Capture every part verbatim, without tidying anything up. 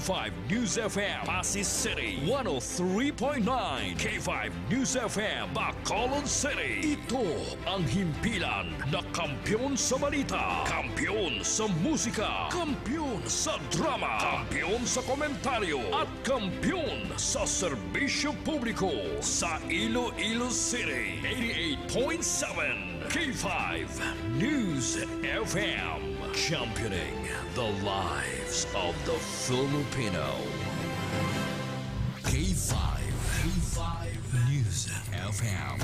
Five News F M, Passi City, one oh three point nine, K five News F M, Bacolod City. Ito ang himpilan na kampiyon sa balita, kampiyon sa musika, kampiyon sa drama, kampiyon sa komentaryo, at kampiyon sa serbisyo publiko sa Iloilo City. Eighty-eight point seven K five News F M, championing the lives of the Filipino. K five, K five News F M,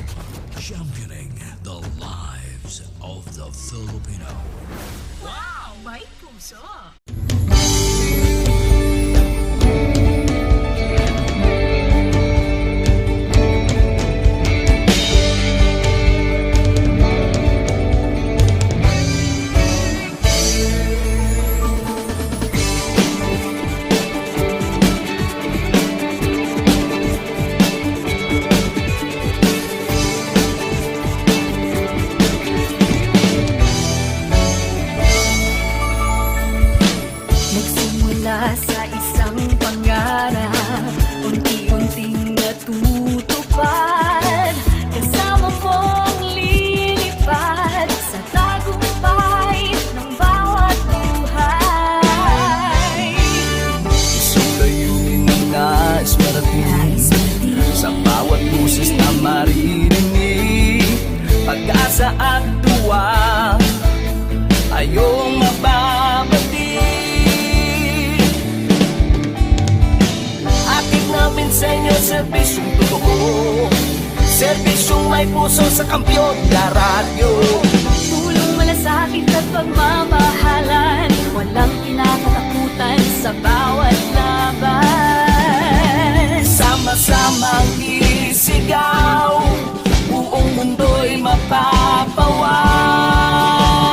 championing the lives of the Filipino. Wow! May puso! Nagsimula sa isang pangarap, unti-unting natutupad. Kasama mong lilipad sa tagumpay ng bawat buhay. Isang layunin na nais marating, sa bawat boses na maririnig, pag-asa at tuwa ay iyong mababati. Hatid namin sa inyo serbisyong totoo, serbisyong may puso sa kampiyon na radyo. Tulong, malasakit at pagmamahalan, walang kinakatakutan sa bawat laban. Sama-samang isigaw, buong mundo'y mapapawaw.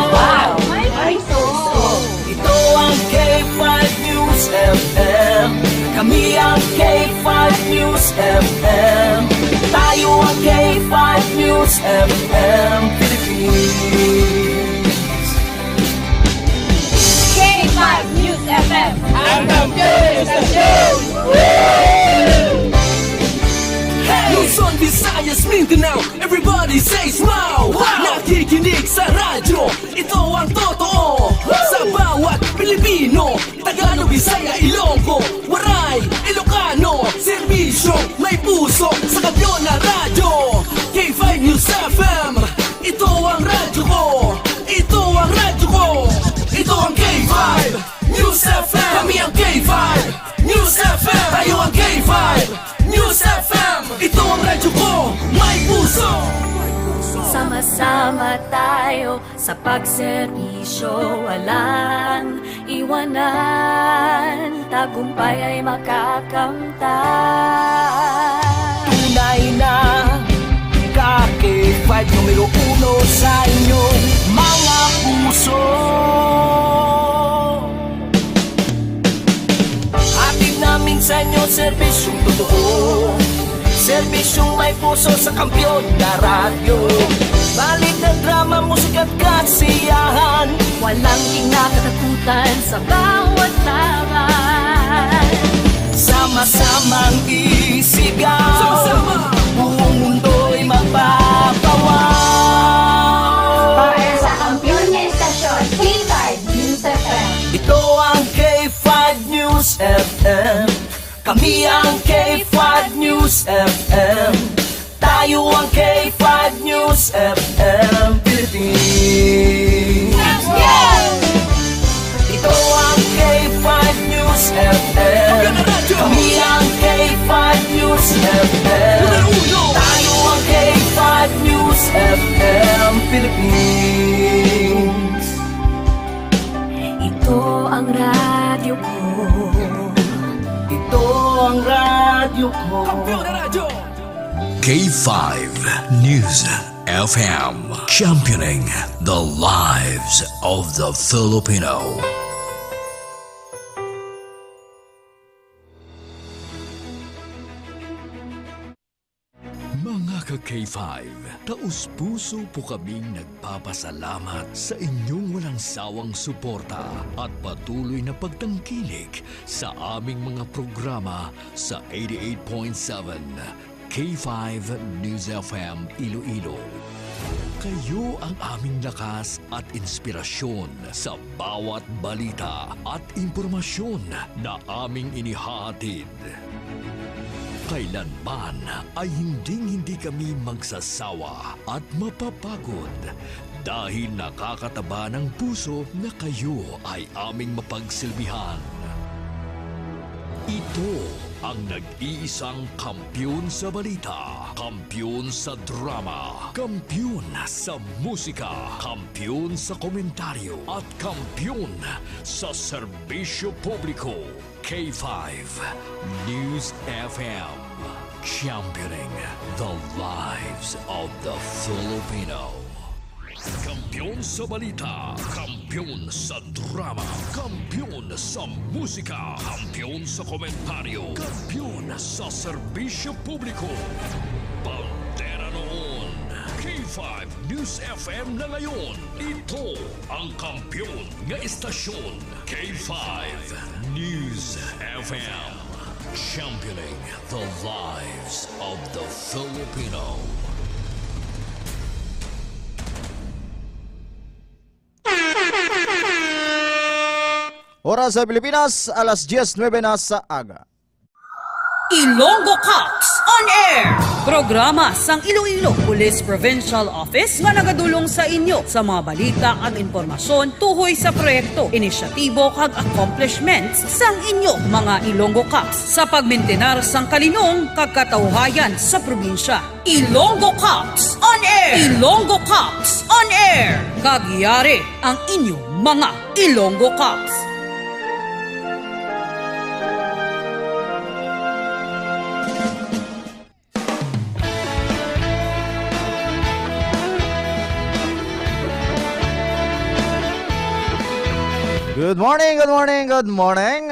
Wow! May puso! Ito ang K five News F M. Kami ang K five News F M. Tayo ang K five News F M Philippines. K five News F M, ang kampiyon sa show! Hey! Luzon, Visayas, Mindanao, everybody say smile! Wow! Nakikinig sa radyo, ito ang totoo. Sa bawat Pilipino, Tagalog, Bisaya, Ilonggo, Waray, Ilocano, serbisyo, may puso, sa kampiyon na radyo. K five News F M, ito ang radyo ko. Ito ang radyo ko. Ito ang K five News F M. Kami ang K five News F M. Tayo ang K five News F M. Ito ang radyo ko. May puso. Sama-sama tayo sa pagserbisyo, walang iwanan, tagumpay ay makakamtan. Tunay na ka K five numero uno sa inyong mga puso. Hatid namin sa inyo serbisyong totoo, serbisyong may puso sa kampiyon na radyo. Balita, drama, musika at kasiyahan, walang kinakatakutan sa bawat laban. Sama-samang isigaw, sama-sama, buong mundo'y mapapawaw. Para sa kampiyon nga estasyon, K five News F M. Ito ang K five News F M. Kami ang K five News F M. Tayo ang K five News F M Philippines. Ito ang K five News F M. Kami ang K five News F M. Tayo ang K five News F M Philippines. Ito ang radyo ko. Ito ang radyo ko. Kampiyon na radyo. K five News F M, championing the lives of the Filipino. Mga Ka K five, taus-puso po kaming nagpapasalamat sa inyong walang sawang suporta at patuloy na pagtangkilik sa aming mga programa sa eighty-eight point seven K five News F M Iloilo. Kayo ang aming lakas at inspirasyon sa bawat balita at impormasyon na aming inihahatid. Kailanman ay hinding-hindi kami magsasawa at mapapagod dahil nakakataba ng puso na kayo ay aming mapagsilbihan. Ito ang nag-iisang kampiyon sa balita, kampiyon sa drama, kampiyon sa musika, kampiyon sa komentaryo, at kampiyon sa serbisyo publiko. K five News F M, championing the lives of the Filipino. Kampiyon sa balita, kampiyon sa drama, kampiyon sa musika, kampiyon sa komentaryo, kampiyon sa serbisyo publiko. Bandera noon, K five News F M na ngayon. Ito ang kampiyon nga istasyon, K five News F M. Championing the lives of the Filipino. Oras sa Pilipinas, alas diez nuebe na sa aga. Ilonggo Cops on Air! Programa sang Iloilo Police Provincial Office nga nagadulong sa inyo sa mga balita kag impormasyon tuhoy sa proyekto, inisyatibo kag accomplishments sang inyo mga Ilonggo Cops sa pagmintinar sang kalinong kag katawhayan sa probinsya. Ilonggo Cops on Air! Ilonggo Cops on Air! Kag yari ang inyo mga Ilonggo Cops. Good morning, good morning, good morning.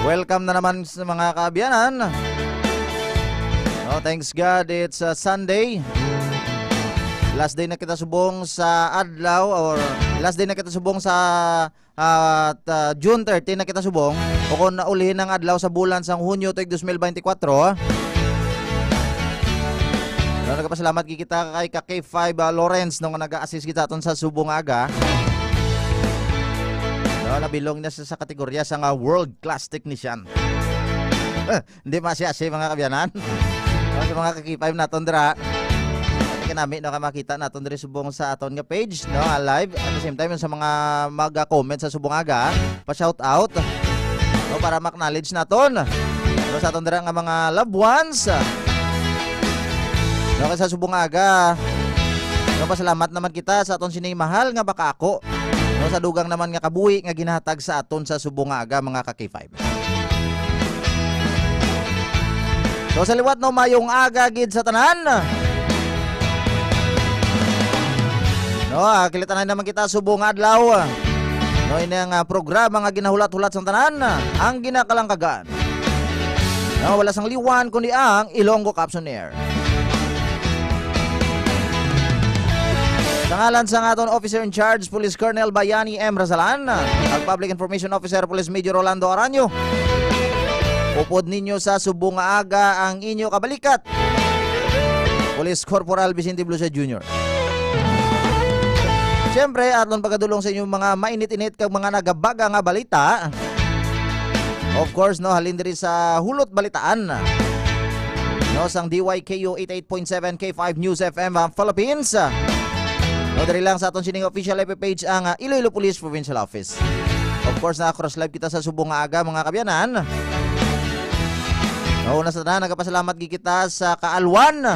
Welcome na naman sa mga kaabyanan. Oh, thanks God, it's a Sunday. Last day na kita subong sa adlaw, or last day na kita subong sa, ah, at, ah, June thirty na kita subong, o kung nauli ng adlaw sa bulan sang Hunyo tuig dos mil beintikwatro. No, nagpasalamat gid kita kay ka K five, ah, Lawrence, no, nga nag-a-assist gid sa aton sa subong aga. No, nabilong na siya sa kategorya sa nga world class technician. Hindi masiasi, mga kabyanan. O, sa mga ka K five naton dira. Ati kanami, no, ka makita naton diri subong sa aton nga page, no, ah, live. At the same time, sa mga mag-comment sa subong aga, pa-shout out, no, para ma-acknowledge naton, no, sa aton dira nga mga loved ones. No, kay sa subong aga, no, pasalamat naman kita sa aton sining mahal nga bakako, no, sa dugang naman nga kabuhi nga ginahatag sa aton sa subong nga aga, mga ka K five. So, sa liwat, no, mayong aga gid sa tanan. No, ah, kilitanan naman kita subong nga adlaw. No, ini ang, ah, programa nga ginahulat-hulat sang tanan, ang ginakalangkagan. No, wala sang liwan kundi ang Ilonggo Cops on Air. Sa ngalan sang aton Officer in Charge, Police Colonel Bayani M Razalan, ag Public Information Officer, Police Major Rolando Aranyo, upod ninyo sa subong nga aga ang inyo kabalikat, Police Corporal Vicente Blusa Junior. Siyempre, aton pagadulong sa inyong mga mainit-init kag mga nagabaga nga balita. Of course, no, halin diri sa Hulot Balitaan, no, sang D Y K U eighty-eight point seven K five News F M, ah, Philippines. No, diri lang sa aton sining official F B page ang, ah, Iloilo Police Provincial Office. Of course, naka-cross live kita sa subong nga aga, mga kabyanan. No, una sa tanan, nagapasalamat gid kita sa kaalwan, no,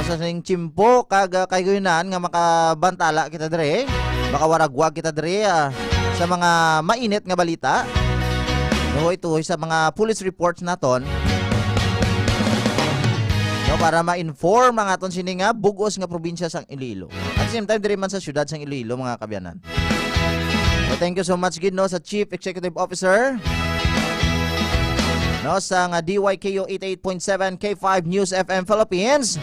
sa sining tiyempo kag, ah, kahigayunan nga makabantala kita diri, makawaragwag kita diri, ah, sa mga mainit nga balita. Tuhoy-tuhoy sa mga police reports naton. No, para ma-inform ang aton sini nga bug-os nga probinsya sang Iloilo. At the same time, diri man sa siyudad sang Iloilo, mga kabyanan. So, thank you so much gid, no, sa Chief Executive Officer, no, sa nga D Y K O eighty-eight point seven K five News F M Philippines.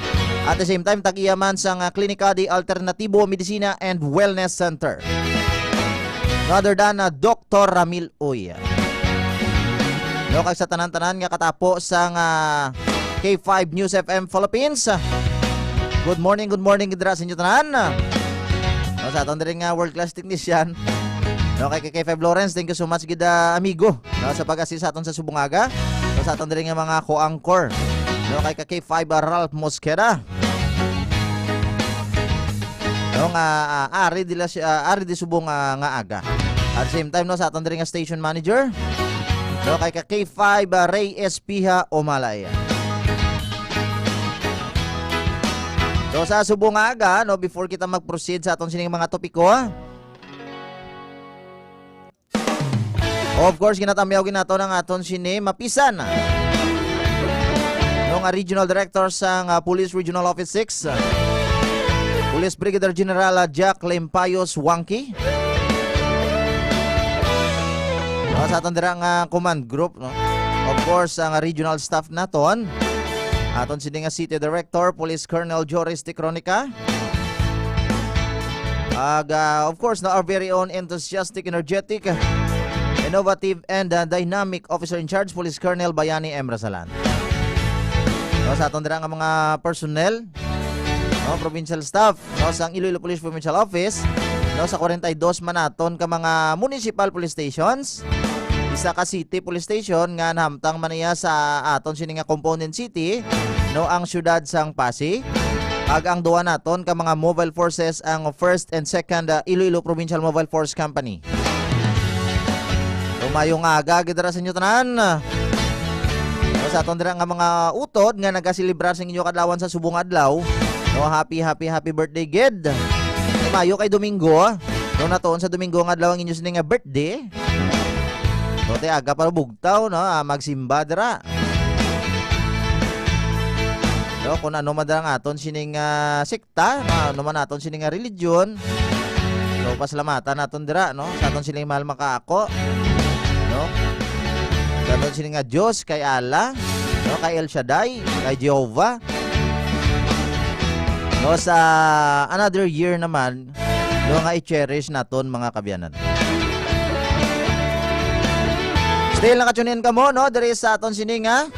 At the same time, tag-iya man sa nga Klinika de Alternativo Medicina and Wellness Center. None other than, uh, Doctor Ramil Uy. No, kag sa tanan-tanan nga katapo sa nga K five News F M Philippines. Good morning, good morning, dira sa inyo tanan. No, sa aton diri nga world class technician. No, kay K five Lawrence, thank you so much gid, ah, amigo. No, sa pag-assist sa aton sa subong nga aga. No, sa aton diri nga mga co-anchor. No, kay K five, ah, Ralph Mosqueda. No, nga, ah, ari dila si, ah, ari di subong, ah, nga aga. At the same time, no, sa aton diri nga station manager. No, kay ka K five, ah, Ray Espiha Umalay. So, sa subong nga aga, no, before kita mag-proceed sa aton sining mga topiko, of course, ginatamyaw ginato ng aton sini mapisan, no, nga Regional Director sang, ah, Police Regional Office six, ah, Police Brigadier General, ah, Jack Limpayos Wangki. No, sa aton dira nga command group, no? Of course, ang regional staff naton. Aton sini nga City Director, Police Colonel Joris Ticronica. Ag, ah, of course, no, our very own enthusiastic, energetic, innovative, and, ah, dynamic Officer in Charge, Police Colonel Bayani M. Rasalan. No, sa aton dira nga mga personnel, no, provincial staff, no, sang Iloilo Police Provincial Office, no, sa forty-two man naton ka mga municipal police stations, isa ka city police station nga nahamtang man niya sa aton sini nga component city, no, ang siyudad sang Passi, ag ang duha naton ka mga mobile forces, ang First and Second, uh, Iloilo Provincial Mobile Force Company. Tumayo nga aga gid dira sa inyo tanan. No, sa aton dira nga mga utod nga nagaselebrar sa inyo kadlawan sa subong adlaw, no, happy, happy, happy birthday gid. Tumayo kay Domingo, no, natuon sa Domingo nga adlaw ang inyo sini nga birthday. No, te aga pa bugtaw, no, ah, magsimba dira. No, kung ano man dira ang aton sining, ah, sekta, no, ano man aton sini nga religion. So, pasalamatan naton dira, no? Sa aton sining mahal makaako, no? Sa aton sini nga Dios, kay Allah, no? Kay El Shaddai, kay Jehovah. No, sa another year naman, no, nga i-cherish naton, mga kabyanan. Still naka-tune in kamo, no, diri sa aton sini nga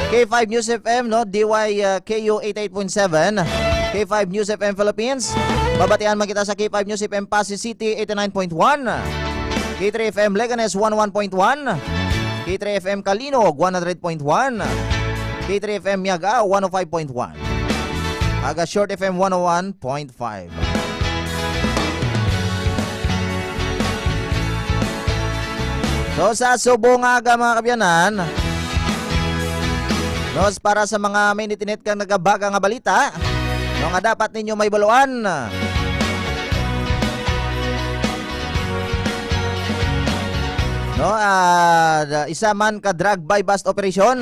K five News F M, no, D Y K U eighty-eight point seven, K five News F M Philippines. Babatian man kita sa K five News F M Passi City, eighty-nine point one, K three F M Leganes, one oh one point one, K three F M Calinog, one hundred point one, K three F M Miagao, one oh five point one, aga Short F M, one oh one point five. So, sa subong nga aga, mga kabyanan, no, para sa mga mainit-init kang nagabaga nga balita, no, nga dapat ninyo mahibaluan. No, ah, da-, isa man ka drug buy-bust operation,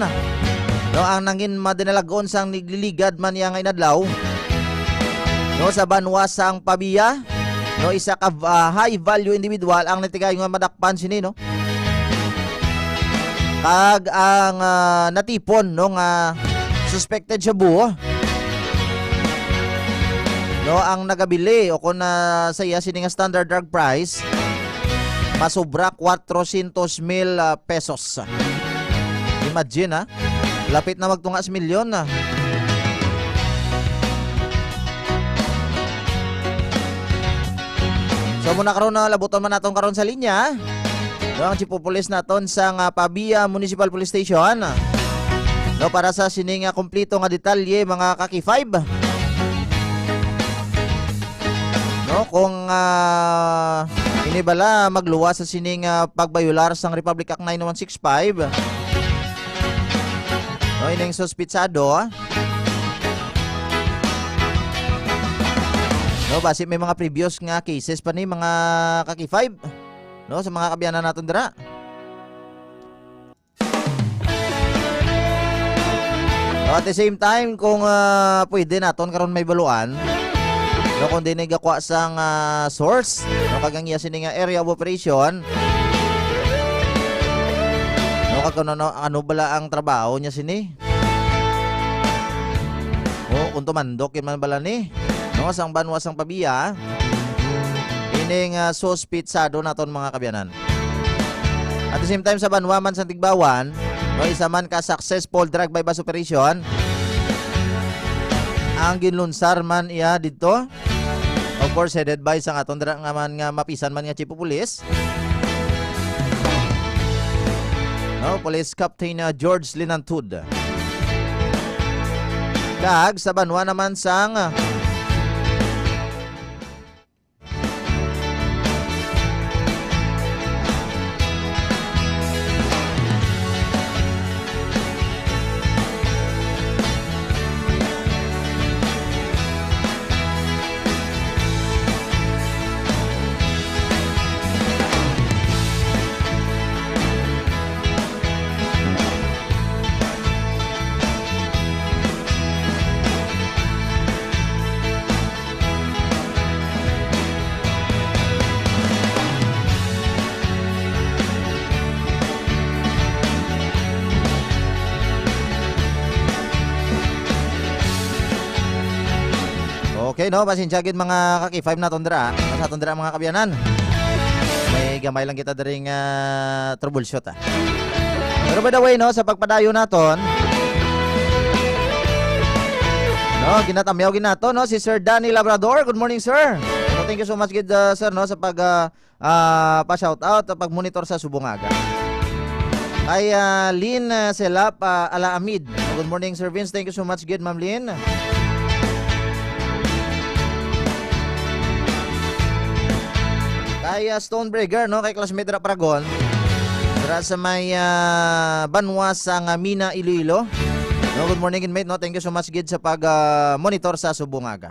no, ang nangin madinalagon sang nagliligad man niya nga inadlaw, no, sa banwa sang Pavia, no, isa ka, ah, high value individual ang natigayon nga madakpan sini, no. Kag ang, ah, natipon, no, nga suspected shabu, no, ang nagabili o kung, ah, sa iya sini nga standard drug price, masobra kwatrocientos mil, ah, pesos. Imagine, ha? Lapit na magtunga sa milyon, ha? So, muna karon na labuton man naton karon sa linya, no, ang chief of police naton sa nga Pavia Municipal Police Station, no, para sa sini nga kompleto nga detalye, mga ka-K five. No, kung, ah, ini bala magluwas sa sining, ah, pagbayular sang Republic Act nine one six five, no, ining suspitsado, ah. No, basi may mga previous nga cases pa ni, mga ka-K five, no, sa mga kabyanan naton dira. At the same time, kung, ah, pwede naton karon mahibaluan, No, kung di nagakwa sang, ah, source, no, kag ang iya sini nga area of operation, no, kag ano, ano, ano bala ang trabaho niya sini? O, kung tumandok yun man bala ni, no, sang banwa sang Pavia, ining, ah, suspitsado naton, mga kabyanan. At the same time, sa banwa man sa Tigbawan, no, isa man ka successful drug buy-bust operation ang ginlunsar man iya didto. Of course, headed by sang aton dira nga man nga mapisan man nga Chief of Police. No, Police Captain, uh, George Linantud. Kag sa banwa naman sang, uh, Okay, no? Pasensya gid, mga ka-K five naton dira, ah. Sa aton dira, mga kabyanan. May gamay lang kita diri nga troubleshoot, ah. Pero by the way, no, sa pagpadayon naton, no, ginatamyaw gid nato, no, si Sir Danny Labrador. Good morning, sir. So, thank you so much gid, uh, sir, no, sa pag, uh, uh, pa-shout out, sa pag-monitor sa subong nga aga. Kay, uh, Lynn, uh, Selap, uh, Alaamid. Good morning, Sir Vince. Thank you so much gid, Ma'am Lynn. Kay, ah, Stonebreaker, no? Kay classmate ra Paragon. Dira sa may, ah, banwa sa nga Mina, Iloilo. No, good morning, inmate, no? Thank you so much gid sa pag, ah, monitor sa subong nga aga.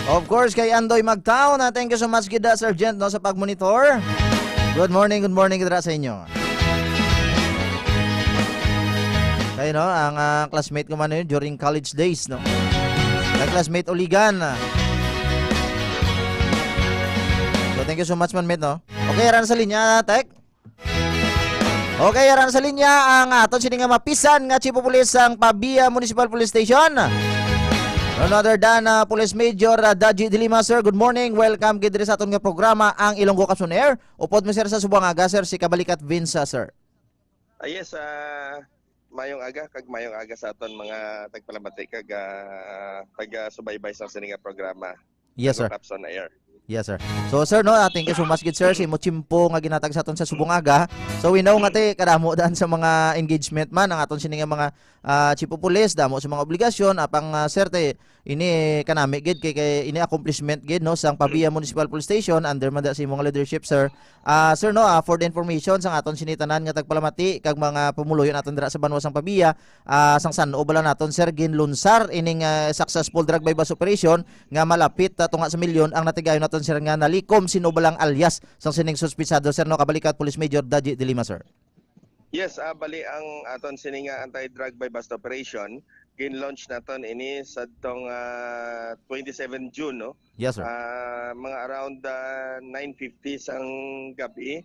Of course, kay Andoy Magtao na, thank you so much gid, ah, Sergeant, no, sa pag-monitor. Good morning, good morning gid ra sa inyo. Kayo, no, ang, ah, classmate ko man yun during college days, no. Kay classmate Uligan. So, thank you so much man, mate, no. Okay, aran sa linya, Tek. Okay, aran sa linya ang aton sini nga mapisan nga Chief of Police sang Pavia Municipal Police Station. None other than, uh, Police Major, uh, Daji de Lima, sir. Good morning. Welcome gid diri sa aton nga programa, ang Ilonggo Cops on Air. Upod mo, sir, sa subong nga aga, sir, si Kabalikat Vince, uh, sir. Ah, yes, ah, mayong aga, kag mayong aga sa aton mga tagpalamati kag, ah, taga-subaybay sa sini nga programa. Yes, sir. Cops on Air. Yes, sir. So, sir, no, ah, thank you so much gid, sir, sa imo tiyempo nga ginhatag sa aton sa subong aga. So, we know nga, te, kadamo daan sa mga engagement man ang aton sini nga mga, ah, chief of police, damo sa mga obligasyon, apang, ah, sir, te, ini kanami gid kay, kay ini accomplishment gid, no, sang Pavia Municipal Police Station under man da sa imo nga leadership, sir. Ah, sir, no, ah, for the information sang aton sini tanan nga tagpalamati kag mga pumuluyo naton dira sa banwa sang Pavia, ah, sang san-o bala naton, sir, ginlunsar ining, ah, successful drug buy-bust operation nga malapit, ah, tunga sa milyon ang natigayon naton, sir, nga nalikom sin-o bala ang alias sang sining suspitsado, sir, no? Kabalikat Police Major Daji de Lima, sir. Yes, ah, bali ang aton sini nga anti-drug buy-bust operation, gin-launch naton ini sadtong, ah, twenty-seven June, no? Yes, sir. Ah, mga around, ah, nine fifty sang gabi,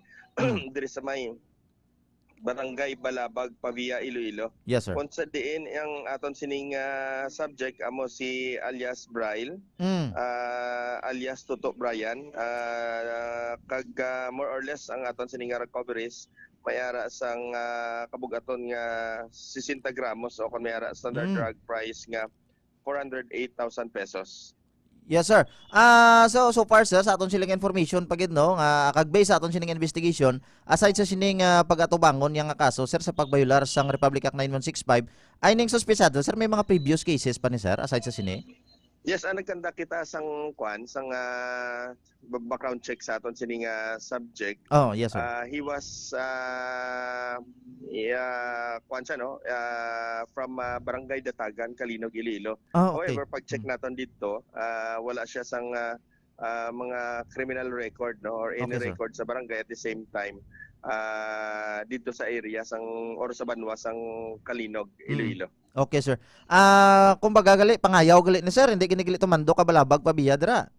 diri sa may Barangay Balabag, Pavia, Iloilo. Yes, sir. Kung sa diin ang aton sining, ah, subject amo si alias Braille, Mm. ah, alias Toto Brian, ah, kag, ah, more or less ang aton sining nga recoveries may ara sang, ah, kabug-aton nga sesenta gramos o kon may ara standard Mm. drug price nga four hundred eight thousand pesos. Yes, sir. Ah, so, so far, sir, sa aton siling information pa gid, no, nga kag based sa aton sining investigation, aside sa sining, ah, pag-atubangon niya nga kaso, sir, sa pagbayular sang Republic Act nine one six five, ay ning suspetsado, sir, may mga previous cases pa ni, sir, aside sa sini? Yes, ah, nagkanda kita sang kwan, sang, ah, ba-, background check sa aton sini nga subject. Oh, yes, sir. Ah, he was, ah, yeah, kwan siya, no? Ah, from, ah, Barangay Datagan, Calinog, Iloilo. Ah, okay. However, pag-check Mm. naton dito, ah, wala siya sang, ah, ah, mga criminal record, no, or any Okay, sir. record sa barangay at the same time, ah, dito sa area sang, or sa banwa sang Calinog, Mm. Iloilo. Okay, sir. Ah, kumbaga gali, pangayaw gali ni sir, hindi gini gali tumandok ka balabag pa biya dira.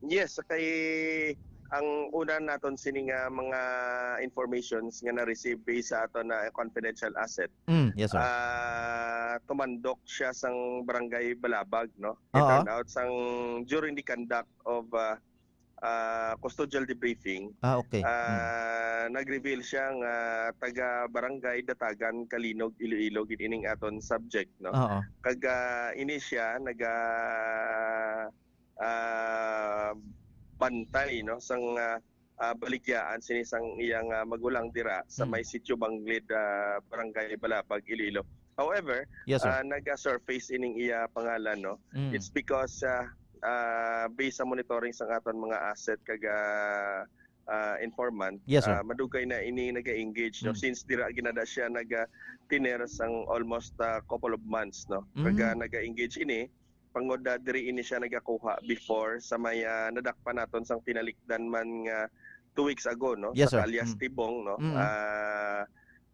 Yes, kay ang una naton sini nga mga informations nga na-receive based sa aton na confidential asset. Mm, yes, sir. Ah, tumandok siya sang Barangay Balabag, no? It Oo. turned out sang during the conduct of, ah, ah, custodial debriefing, Ah, okay. Mm. ah, nag-reveal siya nga taga Barangay Datagan, Calinog, Iloilo, gid ining aton subject, no? Oo. Kag, ah, ini siya naga, ah, bantay, no, sang, ah, ah, baligyaan sini sang iyang, ah, magulang dira sa Mm. may Sitio Banglid, ah, Barangay Balabag, Iloilo. However, Yes, sir. ah, naga-surface ining iya pangalan, no? Mm. It's because, ah, ah, based sa monitoring sang aton mga asset kag, ah, ah, informant, Yes, sir. ah, madugay na ini naga-engage, no? Mm. Since dira ginada siya naga-tener sang almost, ah, couple of months, no? Kag, ah, Mm. naga-engage ini, pangod, ah, diri ini siya nagakuha before sa may, ah, nadakpan naton sang tinalikdan man nga two weeks ago, no? Yes, Sa sir. Kalyas Mm. Tibong, no? Mm. Ah,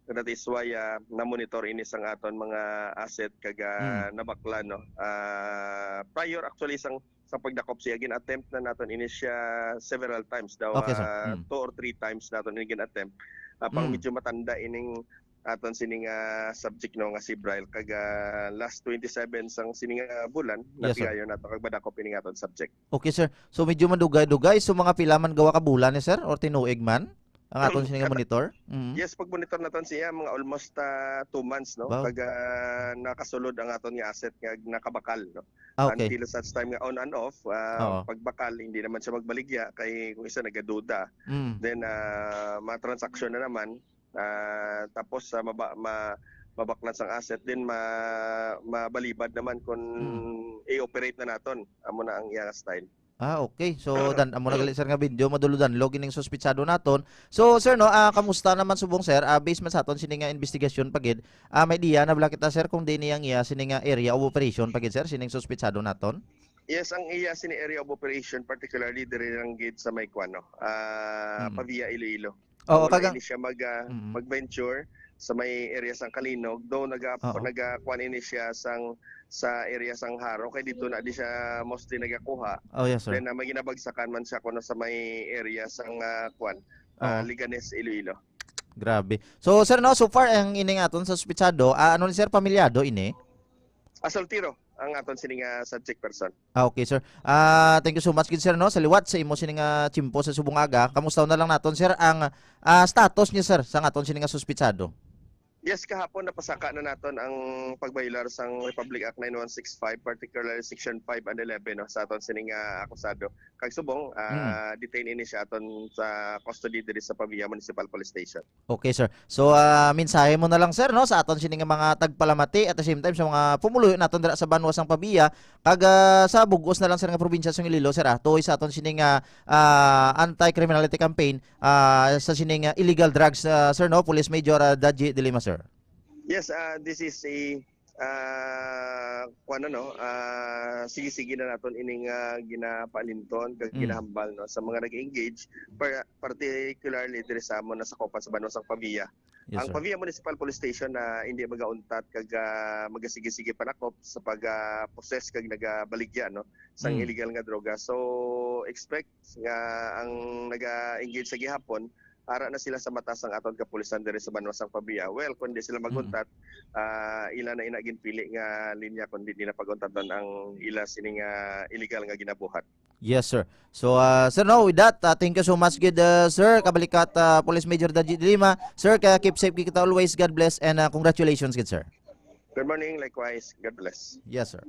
that is why, ah, na-monitor ini sang aton mga asset kag, ah, Mm. nabaklan, no? Ah, prior actually sang, sang pagdakop siya, gin-attempt na naton ini siya several times daw, Okay, sir. ah, Mm. two or three times naton ini gin-attempt. Apang Mm. medyo matanda ining aton sini nga subject, no, nga si Brian, kag, ah, last twenty-seven sang sini nga bulan, Yes, sir. napigayon nato kag madakop ini nga aton subject. Okay, sir. So, medyo madugay-dugay. So, mga pila man gawa ka bulan ni, sir? Or tinuig man? Ang aton sini nga Kada monitor? Mm. Yes, pag-monitor naton siya, mga almost, ah, two months, no? Wow. Kag, ah, nakasulod ang aton nga asset nga nakabakal, no? Ah, okay. Until such time nga on and off, ah, Oo. pagbakal, hindi naman siya magbaligya kay kung isa nagaduda. Mm. Then, ah, mga transaksyon na naman, ah, tapos, ah, maba-, ma-, mabaklas ang asset, then ma-, mabalibad naman kung Mm. i-operate na naton. Amo na ang iya style. Ah, okay. So, dan-, amo na gali, sir, nga medyo madulo-danlog ining suspitsado naton. So, sir, no, ah, kamusta naman subong, sir? Ah, based man sa aton sini nga investigasyon pa gid, ah, may idea na bala kita, sir, kung diin ang iya sini nga area of operation pa gid, sir, sining suspitsado naton? Yes, ang iya sini area of operation, particularly diri lang gid sa may kuan, no, ah, Mm. Pavia, Iloilo. Oo, Amo na kaga-, ini siya mag, ah, Mm. mag-venture sa may area sang Calinog, though naga-, Oo. nagakuan ini siya sang, sa area sang Jaro, kay dito na di siya mostly nagakuha. Oh, yes, sir. Then, ah, may ginabagsakan man siya kuno sa may area sang, ah, kuan, ah, Oo. Leganes, Iloilo. Grabe. So, sir, no, so far, ang ining aton suspitsado, ah, ano ni, sir, pamilyado ini? Ah, soltero ang aton sini nga subject person. Ah, okay, sir. Ah, thank you so much gid, sir, no, sa liwat sa imo sini nga tiyempo sa subong aga. Kamusta na lang naton, sir, ang, ah, status niya, sir, sa aton sini nga suspitsado? Yes, kahapon napasaka na naton ang pag-violar sang Republic Act nine one six five, particularly Section five and eleven, no, sa aton sini nga akusado. Kag subong, ah, Mm. detain ini siya aton sa custody diri sa Pavia Municipal Police Station. Okay, sir. So, ah, mensahe mo na lang, sir, no, sa aton sini nga mga tagpalamati, at the same time sa mga pumuluyo naton dira sa banwa sang Pavia, kag, ah, sa bug-os na lang, sir, nga probinsya sang Iloilo, sir, ah, tuoy sa aton sini nga, ah, anti-criminality campaign, ah, sa sini nga illegal drugs, ah, sir, no, Police Major, ah, Daji de Lima, sir. Yes, ah, this is a, ah, kuwan, ano, ah, sige-sige na naton ining, ah, ginapaalinton kag Mm. ginahambal, no, sa mga nag-engage, par-, particularly diri sa amon nasakupan sa banwa sang Pavia. Yes, Ang sir. Pavia Municipal Police Station na hindi magauntat kag, ah, magasige-sige panakop sa pag, ah, possess kag nagabaligya, no, sang Mm. illegal nga droga. So, expect nga ang naga-engage sa gihapon, ara na sila sa mata sang aton kapulisan diri sa banwa sang Pavia. Well, kung di sila Mm. maguntat, ah, ila na ina ginpili nga linya kung di nila paguntaton ang ila sini nga illegal nga ginabuhat. Yes, sir. So, ah, sir, no, with that, ah, thank you so much gid, ah, sir. Kabalikat, ah, Police Major Daji de Lima. Sir, kaya keep safe kita always. God bless and, ah, congratulations gid, sir. Good morning, likewise. God bless. Yes, sir.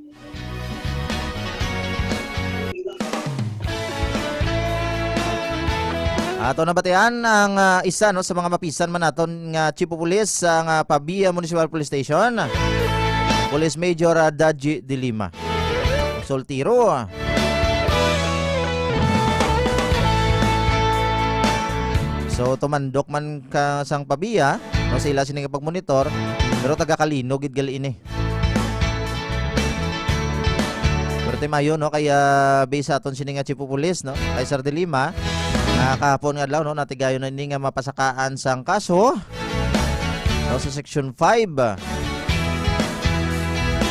Ato na batian ang, ah, isa, no, sa mga mapisan man naton nga Chief of Police sa nga Pavia Municipal Police Station, Police Major, ah, Daji de Lima. Soltero. So, tumandok man ka sang Pavia, no, sa ila sini nga pagmonitor, pero taga Calino gid gali ini. Pero ti maayo, no, kay, ah, based sa aton sini nga Chief of Police, no, kay Sir De Lima, nga kahapon nga adlaw, no, natigayon na ini nga mapasakaan sang kaso, no, sa Section five.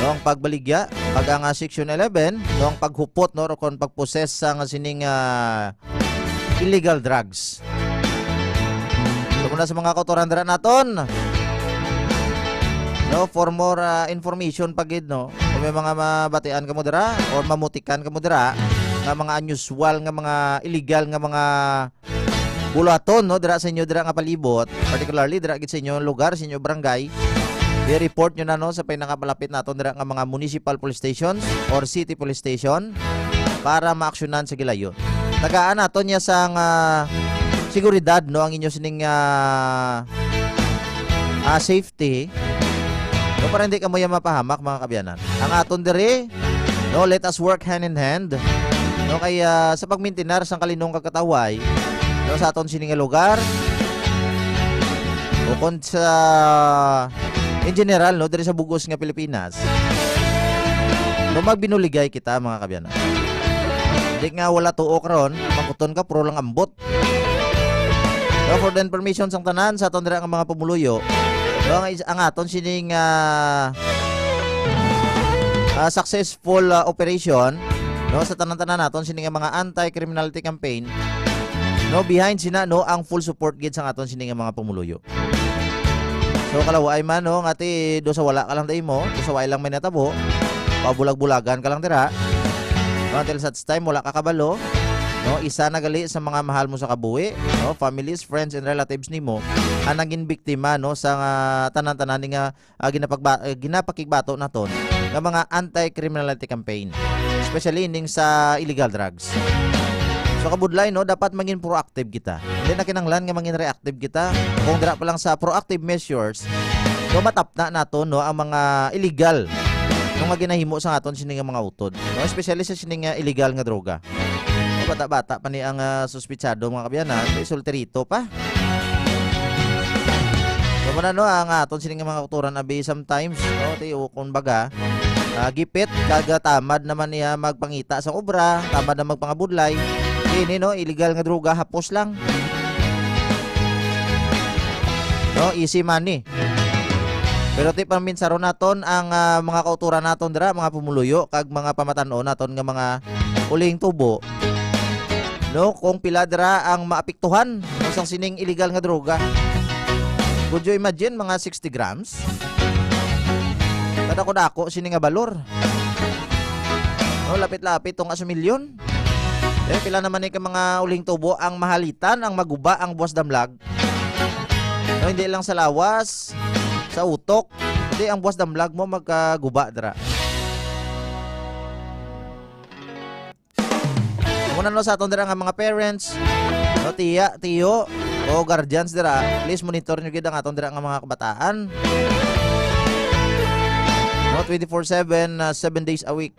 No, ang pagbaligya, kag ang, ah, Section eleven, no, ang paghupot, no, o kon pagposes sa nga sining, ah, illegal drugs. So, muna sa mga kautoran dira naton. No, for more, ah, information pa gid, no, kung may mga mabatian kamo dira or mamutikan kamo dira nga mga unusual nga mga illegal nga mga buluhaton, no, dira sa inyo dira nga palibot, particularly dira gid sa inyo lugar, sa inyo barangay, i-report nyo na, no, sa pinakapalapit naton dira nga mga municipal police stations or city police station para maaksyonan sa gilayon. Tagaan naton niya sang, ah, seguridad, no, ang inyo sining, ah, ah, safety. No, para hindi kamo ya mapahamak, mga kaabyanan. Ang aton diri, no, let us work hand in hand. No, kay, ah, sa pagmintinar sang kalinong kag katawhay, no, sa aton sini nga lugar, o kon sa, in general, no, diri sa bugos nga Pilipinas, no, magbinuligay kita, mga kaabyanan. Hindi nga wala tuo karon, makuton ka, pro lang ambot. No, for the information sang tanan sa aton dira nga mga pumuluyo, no, ang, is- ang aton sining, ah, ah, successful, ah, operation, no, sa tanan-tanan naton sini nga mga anti-criminality campaign, no, behind sina, no, ang full support gid sang aton sini nga mga pumuluyo. So, kalawaay man, no, nga ti do sa wala ka lang dai mo, do sa wala lang may natabo, pabulag-bulagan ka lang dira. No, until such time, wala ka kabalo, no, isa na gali sa mga mahal mo sa kabuhi, no, families, friends, and relatives nimo ang naging biktima, no, sa nga tanan-tanan ni nga, ah, ginapagba-, ah, ginapakigbato naton nga mga anti-criminality campaign, especially ning sa illegal drugs. So, kabudlay, no, dapat maging proactive kita. Hindi na kinahanglan nga maging reactive kita. Kung dira pa lang sa proactive measures, no, matapna naton, no, ang mga illegal, no, nga ginahimo sa aton sini nga mga utod, no, especially sa sini nga illegal nga droga. Bata-bata pa ni ang, ah, suspitsado, mga kaabyanan, kay solterito pa. So, muna, no, ang aton sini nga mga kautoran abi sometimes, no, ti, o, kumbaga, ah, gipit, kag, ah, tamad naman niya magpangita sa obra, tamad na magpangabudlay. Ini, no, illegal nga droga, hapos lang. No, easy money. Pero ti, paminsaron naton ang, ah, mga kautoran naton dira, mga pumuluyo, kag mga pamatan-on naton nga mga ulihing tubo. No, kung pila dira ang maapektuhan sang sining illegal nga droga. Could you imagine, mga sixty grams? Kadako-dako sini nga balor. No, lapit-lapit to nga sa milyon. Eh, pila naman ni ka mga ulihing tubo ang mahalitan, ang maguba, ang buwas damlag? No, hindi lang sa lawas, sa utok, hindi ang buwas damlag mo magkaguba dira. Muna, no, sa aton dira nga mga parents, no, tiya, tiyo, o guardians dira, please monitor nyo gid ang aton dira nga mga kabataan. No, twenty-four seven, ah, seven days a week.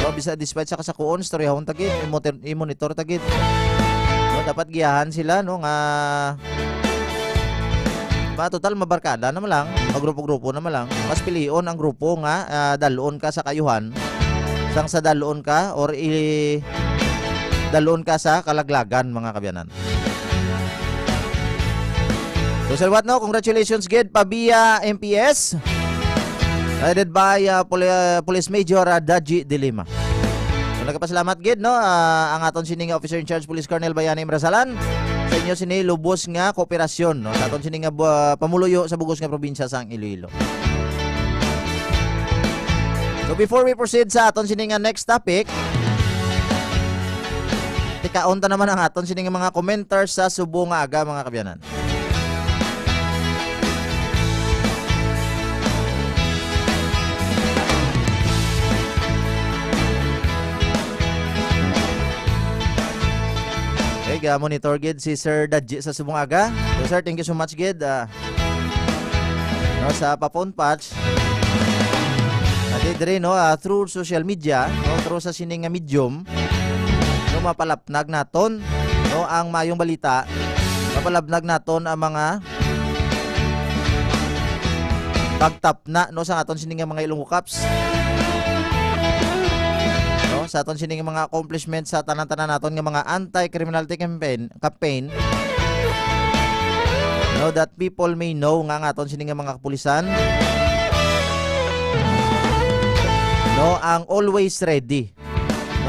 No, bisa, despite sa kasakuon, istoryahon ta gid, i-monitor, i-monitor ta gid. No, dapat giyahan sila, no, nga Ma, total, mabarkada naman lang, magrupo-grupo naman lang. Mas pilion ang grupo nga, ah, dalon ka sa kaayuhan, sang sa dalon ka or i-, dalon ka sa kalaglagan, mga kaabyanan. So, sir, what, no? Congratulations gid, Pavia M P S. Headed by, ah, Poli-, ah, Police Major, ah, Daji De Lima. So, nagapasalamat gid, no, ah, ang aton sining Officer in Charge Police Colonel Bayani Imrasalan sa inyo sini lubos nga kooperasyon, no, sa aton sini nga bu-, pamuluyo sa bugos nga probinsya sang Iloilo. So, before we proceed sa aton sini nga next topic, tikaon ta naman ang aton sini nga mga commenters sa Subo nga Aga, mga kaabyanan. Okay, ga-monitor gid si Sir Daji sa Subo nga Aga. So, sir, thank you so much gid, ah, no, sa pa-phone patch. Ati diri, no, ah, through social media, no, through sa sini nga medium, no, mapalapnag naton, no, ang mayong balita, mapalapnag naton ang mga pagtapna, no, sa aton sini nga mga Ilonggo Cops. No, sa aton sini nga mga accomplishments sa tanan-tanan naton nga mga anti-criminality campaign, campaign. No, that people may know nga ang aton sini nga mga kapulisan, no, ang always ready,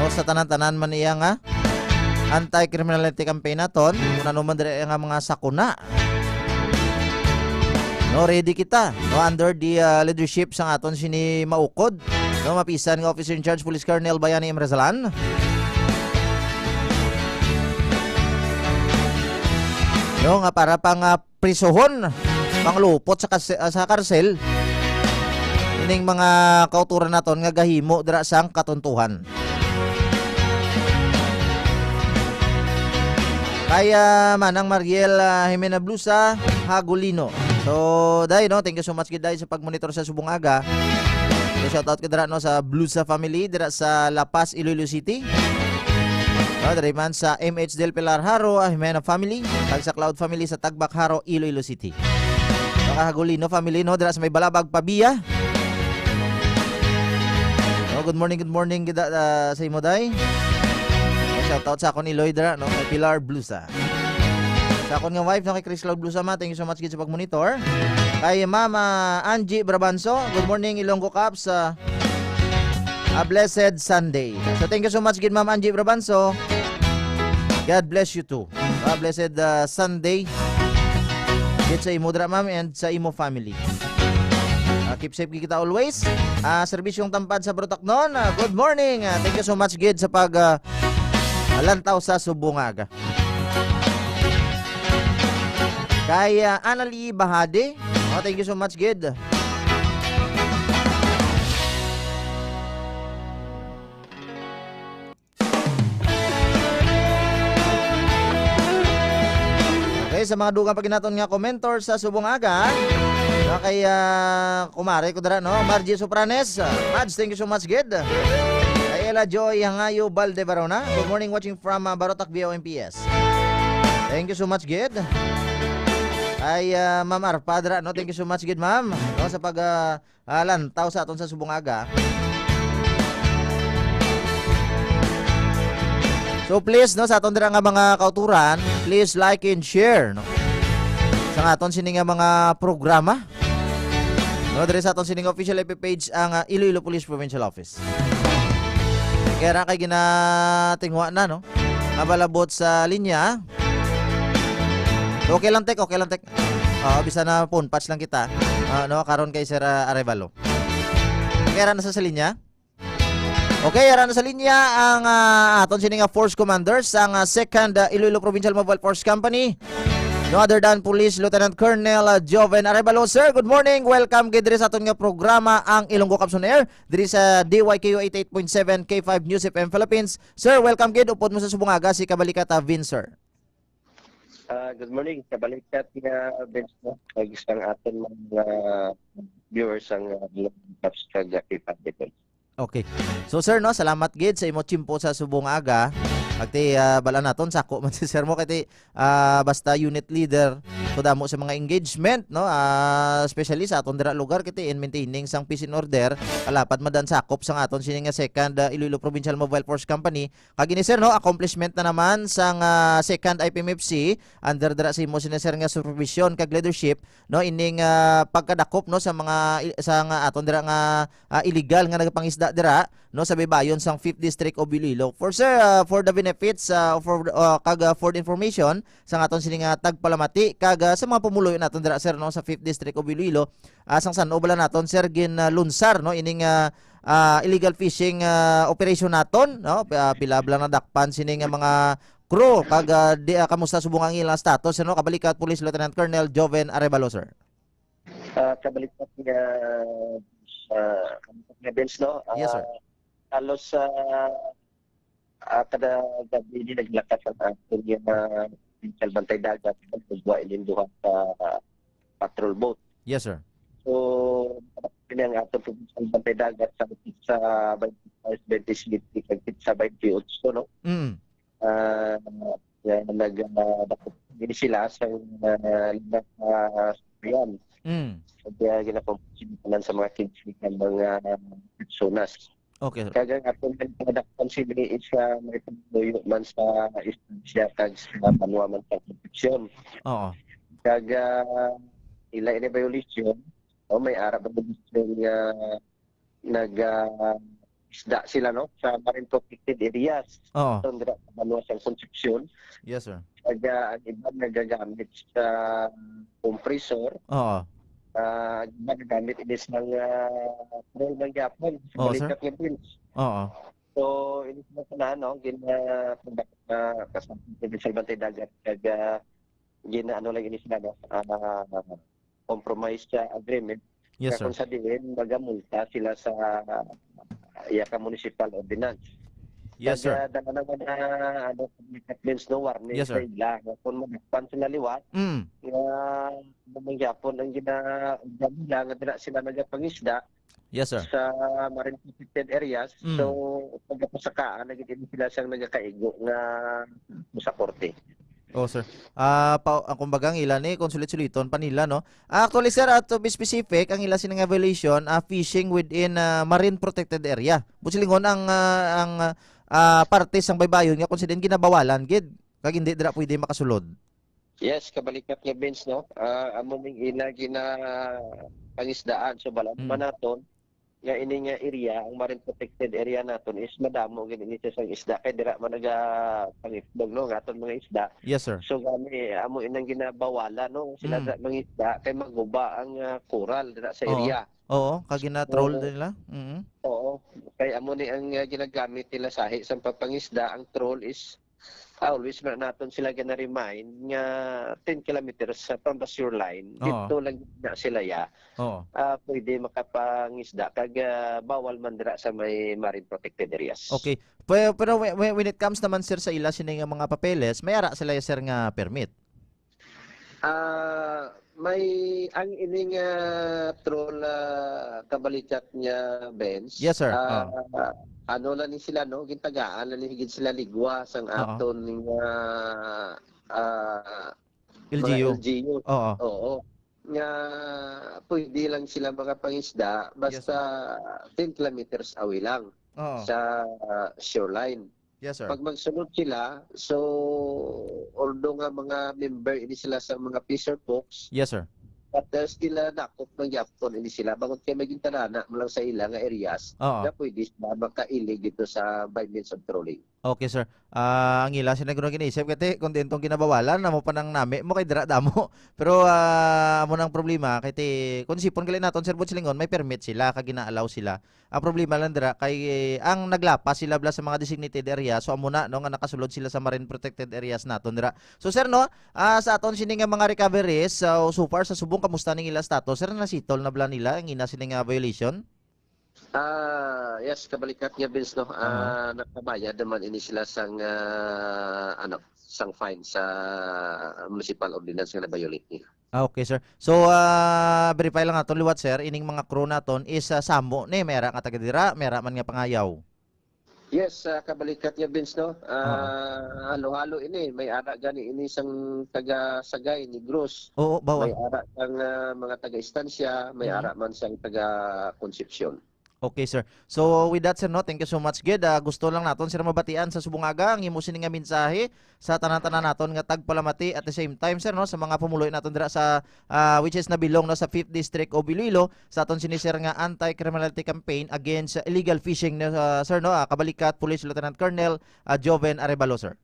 no, sa tanan-tanan man iya nga anti-criminality campaign naton, kung ano man diri nga mga sakuna. No, ready kita, no, under the, ah, leadership sang aton sini maukod, no, mapisan nga Officer in Charge, Police Colonel Bayani M. Razalan. No, nga para pang, ah, prisohon, panglupot sa kas-, ah, sa karsel, ining mga kauturan naton nga gahimo dira sang katuntuhan. Kay, ah, Manang Mariel, ah, Jimena Blusa Hagulino. So, day, no, thank you so much gid, day, sa pag-monitor sa subong aga. So, shout out ko dira, no, sa Blusa family dira sa La Paz, Iloilo City. No, diri man sa M H Del Pilar Haro, ah, Jimena family, kag sa Cloud family sa Tagbak Haro, Iloilo City. Mga Hagulino family, no, dira sa may Balabag, Pavia. No, good morning, good morning gid, ah, sa imo, day. Shout out sa akon Iloy dira, no, kay Pilar Blusa. Sa akon nga wife, no, kay Chris Cloud Blusa, ma, thank you so much gid sa pag-monitor. Kay Mama Angie Brabanso, good morning, Ilonggo Cops, ah, a blessed Sunday. So, thank you so much gid, Ma'am Angie Brabanso. God bless you too. Ah, blessed, ah, Sunday gid sa imo dira, ma'am, and sa imo family. Ah, keep safe kita always. Ah, Serbisyong Tampad sa Barotaknon, ah, good morning. Ah, thank you so much gid sa pag, ah, lantaw sa subong nga aga. Kay, ah, Annalie Bahade, oh, thank you so much gid. Okay, sa mga dugang pa gid naton nga commenter sa subong aga, na kay, ah, kumare ko dira, no? Margie Sopranes, ah, Mads, thank you so much gid. Kay Ella Joy Hangayo Balde Barona, good morning, watching from, ah, Barotac V O M P S. Thank you so much gid. Kay, ah, Ma'am Arpa dira, no? Thank you so much gid, ma'am, no, sa pag, ah, ah, lantaw sa aton sa subong aga. So please, no, sa aton dira nga mga kauturan, please like and share, no, sa aton sini nga mga programa, no, diri sa aton sining official F B page ang, ah, Iloilo Police Provincial Office. Kay ara kay ginatingwa na, no, nga palabot sa linya. Okay lang, Tek, okay lang, Tek. Oo, bisan na phone patch lang kita. Ah, no, karon kay Sir, ah, Arevalo. Okay, ara na sa, sa linya. Okay, ara na sa linya ang, ah, aton sini nga force commander sang, ah, Second, ah, Iloilo Provincial Mobile Force Company. No other than Police Lieutenant Colonel, ah, Joven Arevalo. Sir, good morning. Welcome gid diri sa aton nga programa, ang Ilonggo Cops on Air, diri sa D Y K U eighty-eight point seven K five News F M Philippines. Sir, welcome gid. Upod mo sa subong aga, si Kabalikat, ah, Vince, sir. Ah, good morning. Kabalikat nga Vince, no? Kag sang aton mga viewers ang, ah, mga Cops kag, ah, K five. Okay. So, sir, no, salamat gid sa imo tiyempo sa subong aga. Agti, ah, bal-an naton, sako man si sir mo, kay ti, ah, basta unit leader, so damo sa mga engagement, no, ah, especially sa aton dira lugar, kay ti in maintaining sang peace and order, kalapad man dan sakop sang aton sini nga Second, ah, Iloilo Provincial Mobile Force Company. Kag ini, sir, no, accomplishment na naman sang, ah, Second I P M F C, under dira sa imo sini, sir, nga supervision kag leadership, no, ining, ah, pagkadakop, no, sa mga i-, sa nga aton dira nga, ah, illegal nga nagapangisda dira, no, sa baybayon sang Fifth District of Iloilo. For, sir, ah, for the benefits, ah, for, ah, kag, ah, for the information sa aton sini nga tagpalamati kag, ah, sa mga pumuluyo naton dira, sir, no, sa Fifth District of Iloilo, ah, sang san-o bala naton, sir, gin, ah, lunsar, no, ining, ah, ah, illegal fishing, ah, operation naton, no? Pi-, ah, pila bala nadakpan sini nga mga crew kag, ah, di, ah, kamusta subong ang ilang status, ano? Kabalikat, Police Lieutenant Colonel Joven Arevalo, sir. Ah, kabalikat nga, ah, kabalikat nga Vince, no? Yes, sir. Ah, halos, ah, ah, kada gabi ni naglakat ang aton nga, ah, provincial bantay dagat, nagbuwa ining duha ka patrol boat. Yes, sir. So, Ini ang aton provincial bantay dagat sa, sa twenty-five, twenty-six, kag sa twenty-eight, no? Mm. Ah, nga nag, ah, dakop din sila sa, ah, lugar, ah, yan. Mm. Kaya ginakompensahan sa mga kinsikan, mga personas. Okay, sir. Kag ang aton nga pinadakpan sini is, ah, may pagluyo man sa istansya kag sa banwa man sa proteksyon. Oo. Kag, ah, ila ini violation, o may ara ba nga nag, ah, isda sila, no, sa marine protected areas. Oo. Tundra sa banwa sa Concepcion. Yes, sir. Kag, ah, ang iban nagagamit sa compressor. Oo. Ah, ang iban nagamit ini sa mga, ah, troll man gyapon, sa Oo, sir. Balikat nga beach. Oo. So, ini sila na, no, gina-, ah, kasama sa Bantay Dagat, kag, ah, gina-, ano lang ini sila, no, ah, compromise sa agreement. Yes, Kaya sir. kung sa diin, magamulta sila sa, ah, iya ka municipal ordinance. Yes, sir. Kag, ah, dala naman na, ano, commitments, no, warning Yes, sa sir. ila. Nga kung madakpan sila liwat, Mm. nga naman gyapon ang gina-, nila nga dira sila nagapangisda Yes, sir. sa marine protected areas. Mm. So, pagkapasakaan na gid sila siyang nagakaigo nga sa korte. Oh, sir. Ah, pa, ang kumbaga, ang ila ni, kung sulit-suliton pa nila, no? Ah, actually, sir, ah, to be specific, ang ila sini nga violation, ah, fishing within, ah, marine protected area. Busilingon ang, ah, ang, ah, parte sang baybayon nga kung saan ginabawalan gid, kag hindi dira pwede makasulod. Yes, kabalikat nga, Vince, no? Ah, amo ning ila gina pangisdaan. So, bala Mm. man naton, nga ini nga area, ang marine protected area naton is madamo gid ini siya sang isda kay dira man nagapangitbog, no, nga aton mga isda. Yes, sir. So gani amo inang ginabawalan, no, sila Mm. sa mga isda kay maguba ang, ah, coral dira sa Oo. area. Oo, kag gina-troll Oo. din nila. Mm. Oo, kay amo ni ang, ah, ginagamit nila sahi sa pagpangisda. Ang troll is always man naton sila gina-remind nga ten kilometers sa, from the shoreline, Oo. dito lang na sila ya, Oo. ah, pwede makapangisda kag, ah, bawal man dira sa may marine protected areas. Okay. Pero, pero when, when, when it comes naman, sir, sa ila sini nga mga papeles, may ara sila, sir, nga permit? Ah, may, ang ining, ah, troll, ah, kabalikat nga, Benz, Yes, sir. ah, Oh. ano lang ni sila, no? Gintagaan lang ni higit sila ligwa sang Oo. aton nga, ah, mga L G U. L G U. Oo. Oo. Nga pwede lang sila makapangisda Yes, basta sir. ten kilometers away lang Oo. sa, ah, shoreline. Yes, sir. Pag magsulod sila, so, although nga mga member ini sila sa mga fisher folks, Yes, sir. but, uh, still, uh, dakop man gyapon ini sila. Bangod kay may gintanana mo lang sa ila nga areas Oo. na pwede sila makailig dito sa by means of trolling. Okay, sir. Ah, ang ila sila guro ginisip kay kung din tong ginabawalan, amo pa nang nami mo kay dira damo. Pero, ah, amo nang problema kay ti, kung sipon gali naton, Sir Butch Lingon, may permit sila, kag gina-allow sila. Ang problema lang dira kay, eh, ang naglapas sila bala sa mga designated area, so amo na, no, nga nakasulod sila sa marine protected areas naton dira. So, sir, no, ah, sa aton sini nga mga recoveries, so, so far sa subong, kamusta ning ila status? Sir, nasitol na bala nila ang ina sini nga violation? Ah, yes, kabalikat nga, Vince, no. Aha. Ah, nakabayad naman ini sila sang, ah, ano, sang fine sa municipal ordinance nga na-violate nila. Ah, okay, sir. So, ah, verify lang naton liwat, sir. Ining mga crew naton is, ah, samo ni, may ara nga taga dira, may ara man nga pangayaw. Yes, ah, kabalikat nga, Vince, no? Oo. Ah, halo-halo ini. May ara gani ini sang taga Sagay, Negros. Oo, bawa. May ara sang, ah, mga taga Estancia, may Mm. ara man sang taga Concepcion. Okay, sir. So, with that, sir, no, thank you so much gid. Ah, gusto lang naton, sir, mabatian sa subong aga ang imo sini nga mensahe sa tanan-tanan naton nga tagpalamati. At the same time, sir, no, sa mga pumuloy naton dira sa, ah, which is nabilong, no, sa Fifth District of Iloilo, sa aton sini, sir, nga anti-criminality campaign against illegal fishing, no, ah, sir, no, ah, kabalikat Police Lieutenant Colonel, ah, Joven Arevalo, sir.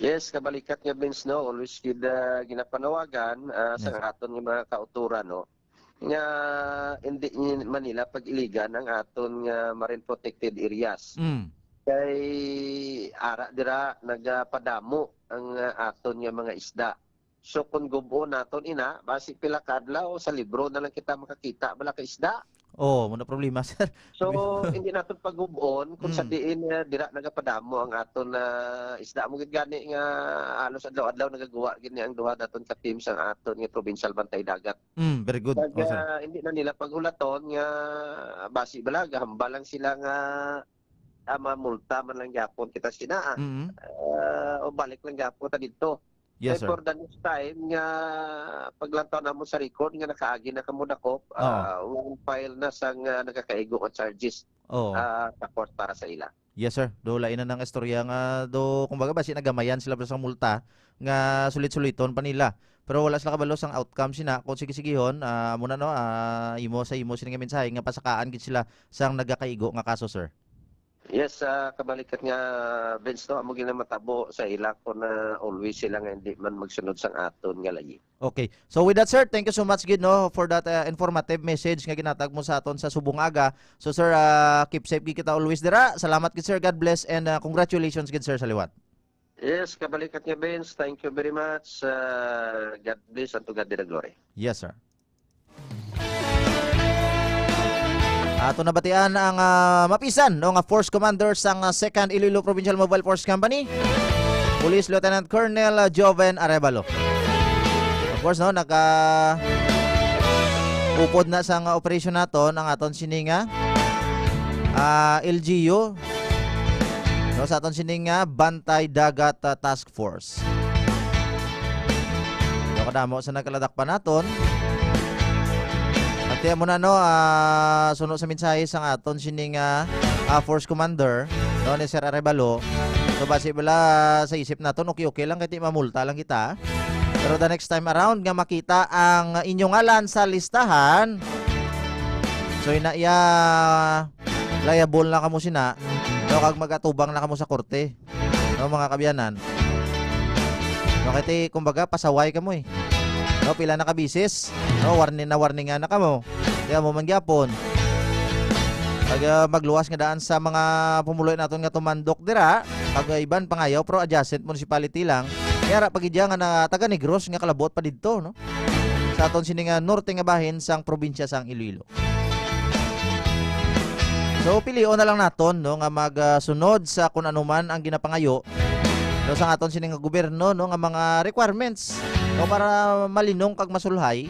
Yes, kabalikat nga, Vince, no, always gid, ah, ginapanawagan, ah, sa Yes. aton nga mga kauturan, no, nga hindi ni-, man nila pag-iligan ang aton nga marine protected areas. Mm. Kay ara dira nagapadamo ang, ah, aton nga mga isda. So, kung gub-on naton ina, basi pila ka adlaw sa libro na lang kita makakita bala ka isda. Oh, mo na problema, sir. So, hindi naton pagub-on kung sa Mm. diin nga dira nagapadamo ang aton na isda. Amo gid gani nga halos adlaw-adlaw nagaguwa gid ni ang duha naton ka teams ang aton nga provincial bantay dagat. Mm, very good. Kag, Oh, sir. ah, hindi na nila paghulaton nga basi bala, gahambal lang sila nga, ah, mamulta man lang gyapon kita sina, ah. Mm. Ah, o balik lang gyapon ta didto. Yes, Kay sir. for the next time nga paglantaw namo sa record nga nakaagi na kamo dakop, Oo. ah, we'll file na sang, ah, nagakaigo nga charges, Oo. ah, sa court para sa ila. Yes, sir. Do lain na nang istorya nga do, kumbaga, basi nagamayan sila sa multa nga sulit-suliton pa nila. Pero wala sila kabalo sang outcome sina kung sige-sigihon, ah, amo na, no, ah, imo sa imo sini nga mensahe nga pasakaan gid sila sang nagakaigo nga kaso, sir. Yes, ah, kabalikat nga, Vince, no, amo gid ang matabo sa ila kung, ah, always sila nga hindi man magsunod sang aton nga layi. Okay. So with that, sir, thank you so much gid, no, for that, uh, informative message nga ginatag mo sa aton sa subong aga. So, sir, uh, keep safe gid kita always dira. Salamat gid, sir. God bless and, uh, congratulations gid, sir, sa liwat. Yes, kabalikat nga, Vince. Thank you very much. Uh, God bless and to God be the glory. Yes, sir. Ato nabatian ang, ah, mapisan, no, nga force commander sang, ah, Second Iloilo Provincial Mobile Force Company, Police Lieutenant Colonel, ah, Joven Arevalo. Of course, no, naka upod na sang, ah, operasyon naton ang aton sini nga, ah, L G U, no, sa aton sini nga Bantay Dagat, ah, Task Force. Daw kadamo sa nagkaladakpan naton. At tiyan mo na, no, ah, suno sa mensahe sang aton sini nga, ah, force commander, no, ni Sir Arevalo. So, basi bala sa isip naton, okay-okay lang, kay di mamulta lang kita. Pero the next time around nga makita ang inyo ngalan sa listahan, so, ina iya, liable na kamo sina, no, kag magatubang na kamo sa korte. No, mga kaabyanan. No, kay ti, kumbaga, pasaway kamo, eh. No, pila na ka bisis, no, warning na warning na kamo. Kaya mo man gyapon. Pag, ah, magluwas nga daan sa mga pumuloy naton nga tumandok dira, pag, ah, iban pangayaw, pero adjacent municipality lang. Kaya ra pag idya nga na taga Negros nga kalabot pa didto, no? Sa aton sini nga norte nga bahin sang probinsya sang Iloilo. So, pilion na lang naton, no, nga mag, ah, sunod sa kun ano man ang ginapangayo, no, sa aton sini nga gobyerno, no, nga mga requirements, no, para malinong kag masulhay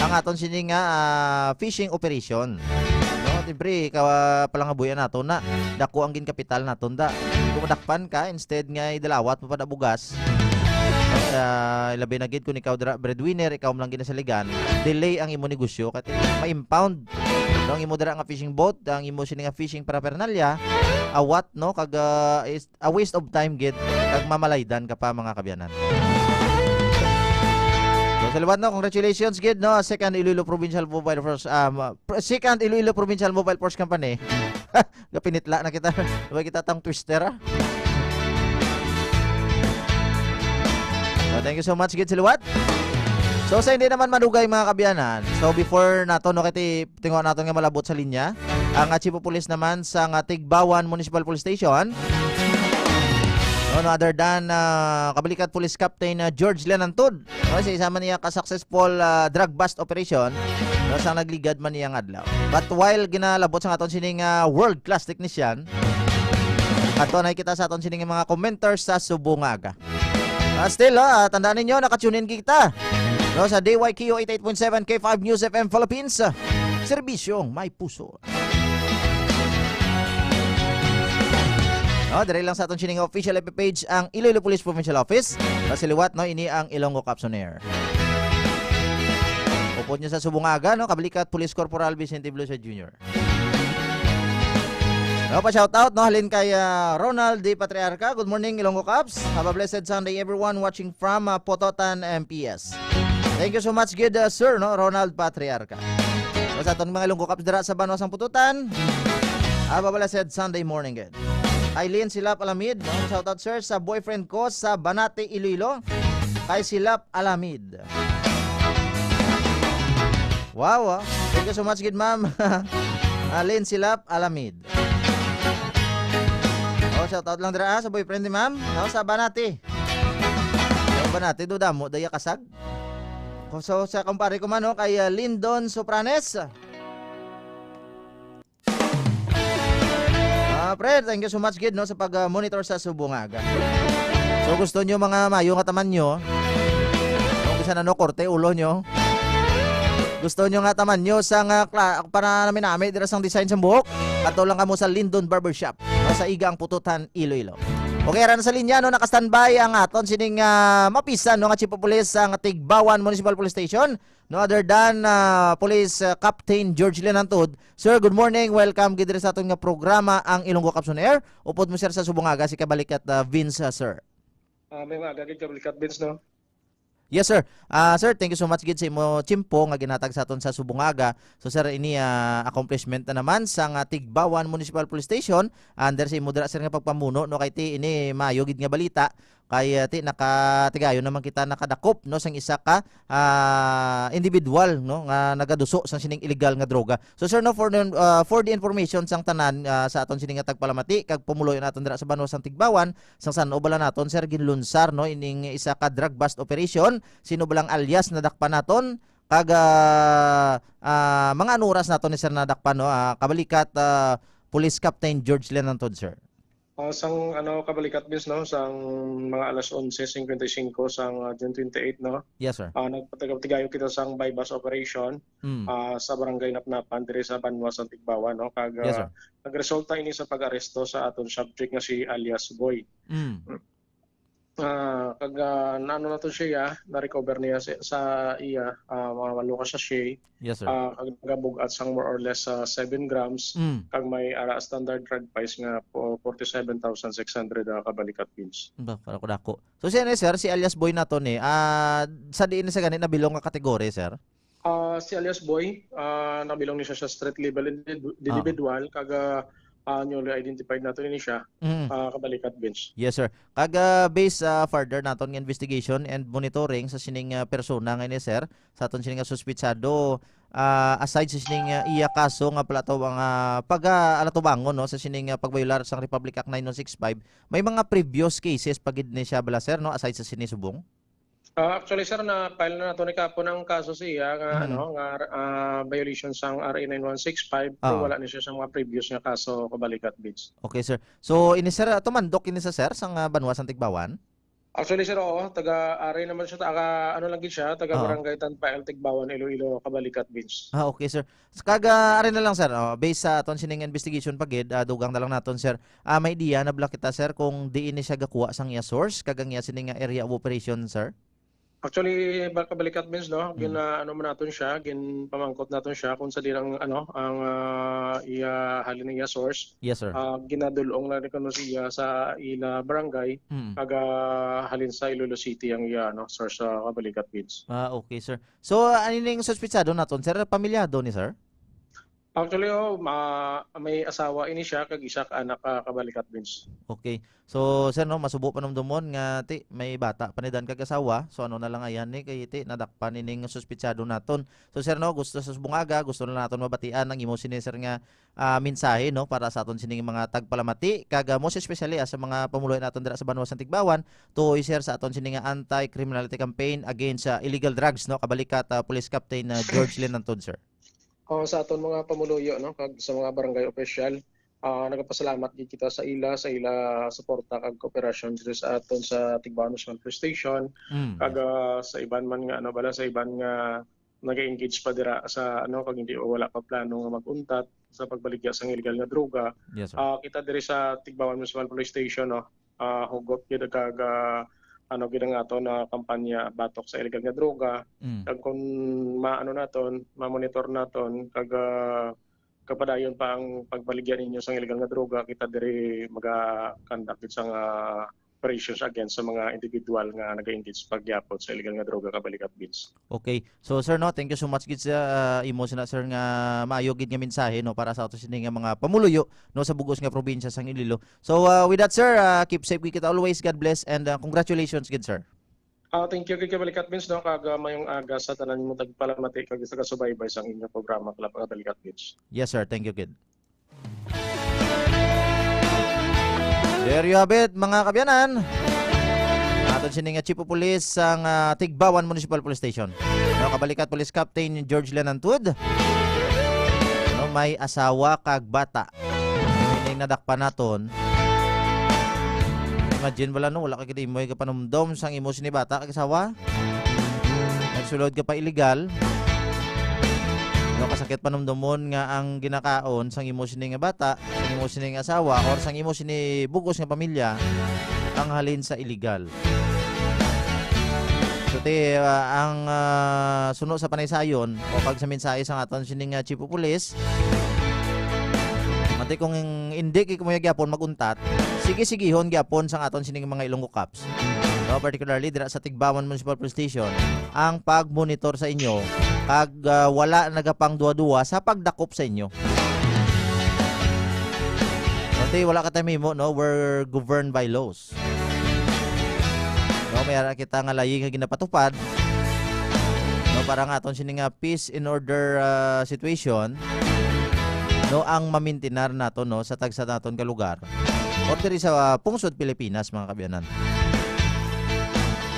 ang aton sini nga, ah, fishing operation. No, siyempre, ka-, palangabuyan naton na dako ang ginkapital naton da. Kung madakpan ka, instead nga idalawat mo pa na bugas, ah, labi na gid kung ikaw dira breadwinner, ikaw man lang ginasaligan, delay ang imo negosyo, kay ma-impound, no, ang imo dira nga fishing boat, ang imo sini nga fishing paraphernalia, awat, no, kag, ah, is a waste of time gid, kag mamalaydan ka pa, mga kaabyanan. So, sa liwat, no, congratulations gid, no, Second Iloilo Provincial Mobile Force, um, Pr-, Second Iloilo Provincial Mobile Force Company. Gapinitla na kita. Diba kita tang twister, ah? So, thank you so much, gid sa liwat. So, sa hindi naman madugay, mga kaabyanan. So, before nato, no, kay ti-, tingo nato nga malabot sa linya. Ang, ah, Chief of Police naman sa nga Tigbawan Municipal Police Station. No, no other than, ah, kabalikat Police Captain, ah, George Lenantod. No, sa isa man niya ka successful, ah, drug bust operation, no, sa nagligad man niya nga adlaw. But while ginalabot sa aton sining, ah, world class technician, ato na kita sa aton sining mga commenters sa subong nga aga. Ah, still, ah, tandaan ninyo, naka-tune in kita, no, sa D Y Q eighty-eight point seven K five News F M Philippines. Ah, serbisyong may puso. No, diri lang sa aton sining official F B page ang Iloilo Police Provincial Office. Sa liwat, no, ini ang Ilonggo Cops on Air. Upod nyo sa subong nga aga, no, kabalikat Police Corporal Vicente Blosa Junior. No, pa-shoutout, no, halin kay, ah, Ronald D. Patriarca. Good morning, Ilonggo Cops. Have a blessed Sunday, everyone watching from, ah, Pototan, M P S. Thank you so much, good, uh, sir, no, Ronald Patriarca. So, sa aton mga Ilonggo Cops dira sa Banwa sang Pototan, have a blessed Sunday morning, good. Eileen Silap Alamid, no? Shout out, sir, sa boyfriend ko sa Banate, Iloilo, kay Silap Alamid. Wow, ah. Thank you so much, good ma'am. Eileen Silap Alamid. Oh, shout out lang dira, ah, sa boyfriend ni ma'am, no, sa Banate. Sa Banate, do damo daya kasag. So, sa kumpare ko man, no, kay, ah, Lindon Sopranes. Ah, friend, thank you so much gid, no, sa pag-monitor sa Subong Aga. So, gusto nyo mga mayo nga taman nyo? Kung bisan ano, korte ulo nyo? Gusto nyo nga taman nyo sa nga kla-, para nami-nami dira sang design sa buhok? Ato lang kamo sa Lindon Barbershop, no, sa Iga ang Pututan, Iloilo. Okay, ara na sa linya, no, naka-standby ang aton sining, ah, mapisan, no, nga Chief of Police sa Tigbawan Municipal Police Station. No other than, ah, Police, ah, Captain George Lenantod. Sir, good morning. Welcome gid diri sa aton nga programa, ang Ilonggo Caps on Air. Upod mo, sir, sa Subong Aga, si Kabalikat, ah, Vince, ah, sir. Ah, may mga agad kabalikat, Vince, no? Yes, sir. Ah, sir, thank you so much gid sa imo tiyempo nga ginhatag sa aton sa Subong Aga. So, sir, ini, ah, accomplishment na naman sa nga Tigbawan Municipal Police Station under sa imo dira, sir, nga pagpamuno, no, kay ti ini maayo gid nga balita. Kay, ah, ti nakatigayon naman kita nakadakop, no, sang isa ka, ah, individual, no, nga nagaduso sang sining illegal nga droga. So, sir, no, for the, ah, for the information sang tanan, ah, sa aton sini nga tagpalamati kag pumuluyo naton dira sa banwa sang Tigbawan, sang san-o bala naton, sir, ginlunsar, no, ining isa ka drug bust operation, sin-o balang alias nadakpan naton, kag, ah, ah, mga ano oras naton ni, sir, nadakpan, no, ah, kabalikat, ah, Police Captain George Lenantod, sir. Ah, sang, ano, kabalikat, Vince, no, sang mga alas onse cincuenta y cinco sang, ah, June twenty-eight, no? Yes, sir. Ah, nagpatagatigayo kita sang buy-bust operation, Mm. ah, sa Barangay Napnapan, diri sa banwa sa Tigbawan, no? Kag, Yes, ah, sir. nagresulta ini sa pag-aresto sa aton subject nga si alias Boy. Mm. Ah, kag, ah, naano naton siya, na-recover niya sa, sa iya, ah, mga walo ka sachet. Yes, sir. Ah, kag nagabug-at sang more or less, ah, seven grams, Mm. kag may ara standard drug price nga po, forty-seven thousand six hundred, ah, kabalikat, Vince. Ba, para ko dako. So, siya ni, sir, si alias Boy nato ni, ah, sa diin ni sa gani nabilong nga kategory, sir? Ah, si alias Boy, ah, nabilong ni siya sa street level individu-, Ah. individual, kag, ah, ah, newly identified nato ni siya, Mm. ah, kabalikat, Vince. Yes, sir. Kag, ah, based, ah, further naton nga investigation and monitoring sa sining, ah, persona nga ini, sir, sa aton sining nga suspitsado, ah, aside sa sining, ah, iya kaso nga pala to ang, ah, pag, ah, alatubangon, no, sa sining, ah, pagbayolar sang Republic Act nine one six five, may mga previous cases pa gid ni siya bala, sir, no, aside sa sini subong? Ah, actually, sir, na-file na nato ni kapon ang kaso siya nga, Mm. ano, nga, ah, violation sang R A nine one six five, pero Ah. wala ni siya sa mga previous nga kaso, kabalikat, Vince. Okay, sir. So, ini, sir, ah, tumandok ini sa, sir, sang, ah, banwa sang Tigbawan? Actually, sir, oo, taga R A naman siya, taga, ano lang gid siya, taga Oo. Barangay Tanpael, Tigbawan, Iloilo, kabalikat, Vince. Ah, okay, sir. S-, kag, ah, ari na lang, sir, oh, based sa aton sining investigation pa gid, ah, dugang na lang naton, sir. Ah, may idea na bala kita, sir, kung diin ni siya gakuha sang iya source, kag ang iya sini nga area of operation, sir? Actually, ba-, kabalikat, Vince, no? Gin-, Mm. ah, ano man naton siya, ginpamangkot naton siya kung sa diin ang, ano, ang, ah, iya, halin ang iya source. Yes, sir. Ah, ginadul-ong lang ni kuno siya sa ila barangay, Mm. kag, ah, halin sa Iloilo City ang iya, ano, source sa kabalikat, Vince. Ah, okay, sir. So, ano ning suspitsado naton, sir? Pamilyado ni, sir? Actually, oh, ma-, may asawa ini siya, kag isa ka anak, ah, kabalikat, Vince. Okay. So, sir, no, masubo panumdumon nga ti, may bata pa ni dan kag asawa. So, ano na lang ayan ni, kay ti, nadakpan ining suspitsado naton. So, sir, no, gusto sa Subong Aga, gusto na naton mabatian ang imo sini, sir, nga, ah, mensahe, no, para sa aton sining mga tagpalamati, kag, ah, most especially, ah, sa mga pamuluyo naton dira sa banwa sa Tigbawan, tuhoy, sir, sa aton sini nga anti-criminality campaign against sa illegal drugs, no, kabalikat, ah, Police Captain, ah, George Lenantod, sir. O, sa aton mga pamuluyo, no, kag sa mga barangay opisyal, ah, nagapasalamat gid kita sa ila, sa ila suporta kag kooperasyon dito sa aton sa Tigbawan Municipal Police Station, Mm, kag, yes. ah, sa iban man nga, ano bala, sa iban nga naga-engage pa dira sa, ano, kag hindi o wala pa plano nga mag-untat sa pagbaligya sang illegal nga droga. Yes, sir. Ah, kita diri sa Tigbawan Municipal Police Station, no, ah, hugot gid kag, ah, ano gid ang aton na kampanya batok sa illegal nga droga. Mm. Kag kung maano naton, ma-monitor naton, kag, ah, kapadayon pa ang pagbaligya ninyo sa illegal nga droga, kita diri maga-conduct gid sang, ah, operations against sa mga individual nga naga-engage sa pagyapon sa illegal nga droga, kabalikat, Vince. Okay. So, sir, no, thank you so much gid sa, ah, imo sina, sir, nga maayo gid nga mensahe, no, para sa ato sini nga mga pamuluyo, no, sa bugos nga probinsya sang Iloilo. So, ah, with that, sir, ah, keep safe gid kita always. God bless and, ah, congratulations gid, sir. Ah, thank you gid kabalikat, Vince, no, kag, ah, mayong aga sa tanan mo tagpalamati kag tagasubaybay sang inyong programa, kabalikat, Vince. Yes, sir. Thank you gid. There you have it, mga kabyanan. Aton sini nga Chief of Police sang, ah, Tigbawan Municipal Police Station. No, kabalikat, Police Captain George Lenantud. No, may asawa kag bata. Ini nadakpan naton. Imagine bala, no, wala ka gid imo kapanumdom sang imo sini bata kag asawa. Nagsulod ka pa illegal. No, kasakit panumdomon nga ang ginakaon sang imo sini nga bata, sang imo sini nga asawa, or sang imo sini bug-os nga pamilya ang halin sa illegal. So, ti, ah, ang, ah, suno sa panaysayon o pag sa mensahe sang aton sining, ah, Chief of Police, mati kung indi kay kamo gyapon mag-untat, sige-sigihon gyapon sang aton sining mga Ilonggo Cops. No, particularly dira sa Tigbauan Municipal Police Station, ang pag-monitor sa inyo kag, ah, wala nagapangduwa-duwa sa pagdakop sa inyo. Mati, wala ka tayo mahimo, no? We're governed by laws. No, may ara kita nga layi nga ginapatupad, no, para nga aton sini nga peace and order, ah, situation, no, ang mamintinar nato, no, sa tagsa naton ka lugar or diri sa, ah, pungsod Pilipinas, mga kaabyanan.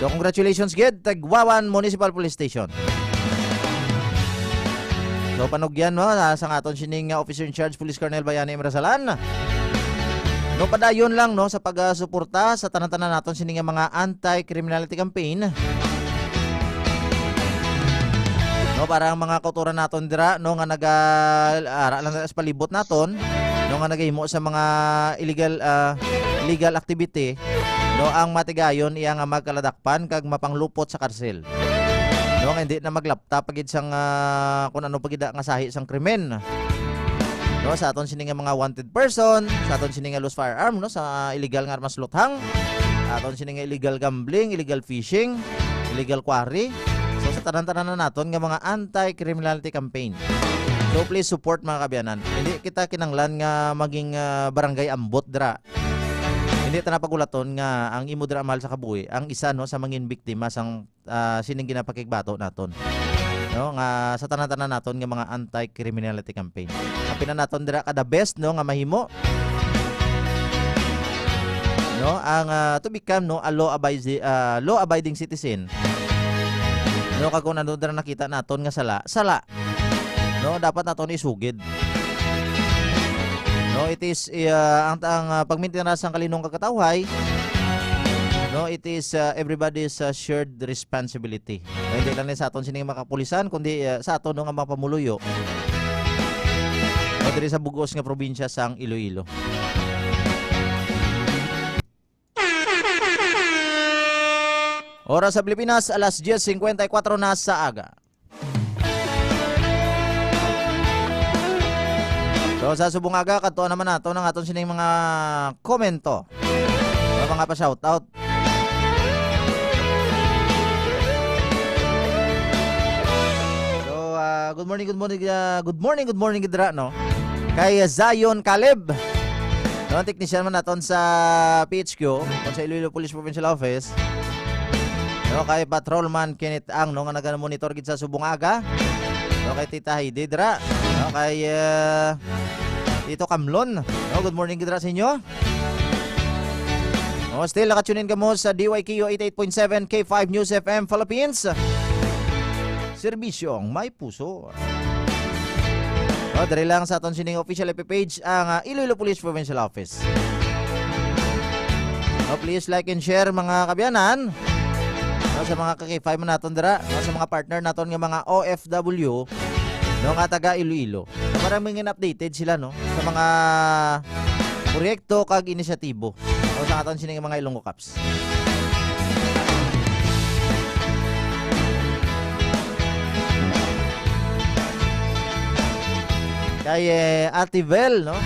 So, congratulations gid, Tigbauan Municipal Police Station. So, panugyan, no, ah, sang aton sining, ah, Officer in Charge, Police Colonel Bayani Marasalan. No, padayon lang, no, sa pagsuporta sa tanan-tanan naton sini nga mga anti-criminality campaign. No, para ang mga kauturan naton dira, no, nga naga-, ara lang sa palibot naton, no, nga nagahimo sa mga illegal, ah, illegal activity, no, ang matigayon iya nga magkaladakpan kag mapanglupot sa karsel. No, nga hindi na maglapta pa gid sang, ah, kung ano pa gid nga sahi sang krimen. No, sa aton sini nga mga wanted person, sa aton sini nga loose firearm, no, sa illegal nga armas luthang, sa aton sini nga illegal gambling, illegal fishing, illegal quarry. So, sa tanan-tanan na naton nga mga anti-criminality campaign. So, please support, mga kaabyanan. Hindi kita kinahanglan nga maging, ah, barangay ambot dira. Hindi ta na pagulaton nga ang imo dira mahal sa kabuhi, ang isa, no, sa mangin biktima sang, ah, sining ginapakigbato naton. No, nga sa tanan-tanan naton nga mga anti-criminality campaign. Apil na naton dira ka the best, no, nga mahimo. No, ang, ah, to become, no, a law abiding, ah, law abiding citizen. No, kag kung ano dira nakita naton nga sala, sala. No, dapat naton isugid. No, it is, uh, ang, ang, uh, pagmintinar sang kalinong kag katawhay, no, it is, uh, everybody's, uh, shared responsibility. No, hindi lang ni sa aton sining mga kapulisan, kundi, uh, sa aton, no, nga mga pumuluyo, no, diri sa bug-os nga probinsya sang Iloilo. Oras sa Pilipinas, alas diez cincuenta y cuatro na sa aga. So, sa subong aga, kadtuan naman nato ang aton sining mga komento. Mga, mga pa-shoutout. So, ah, good morning, good morning, ah, good morning, good morning, gid dira, no? Kay Zion Caleb. No, ang technician man naton sa P H Q, kon sa Iloilo Police Provincial Office. No, kay Patrolman Kenneth Ang, no, nga naga-monitor gid sa subong aga. No, kay Tita Heidi dira. No, kay, eh, Tito Kamlon. No, good morning gid dira sa inyo. No, still naka-tune in kamo sa D Y K O eighty-eight point seven K five News F M Philippines. Serbisyong may puso. No, diri lang sa aton sining official F B page ang, ah, Iloilo Police Provincial Office. No, please like and share, mga kaabyanan. No, sa mga ka-K five man naton dira, no, sa mga partner naton nga mga O F W, no, nga taga Iloilo. Para mangin updated sila, no, sa mga proyekto kag inisyatibo, no, sa aton sining mga Ilonggo Cups. Kay, eh, Ate Vel, no?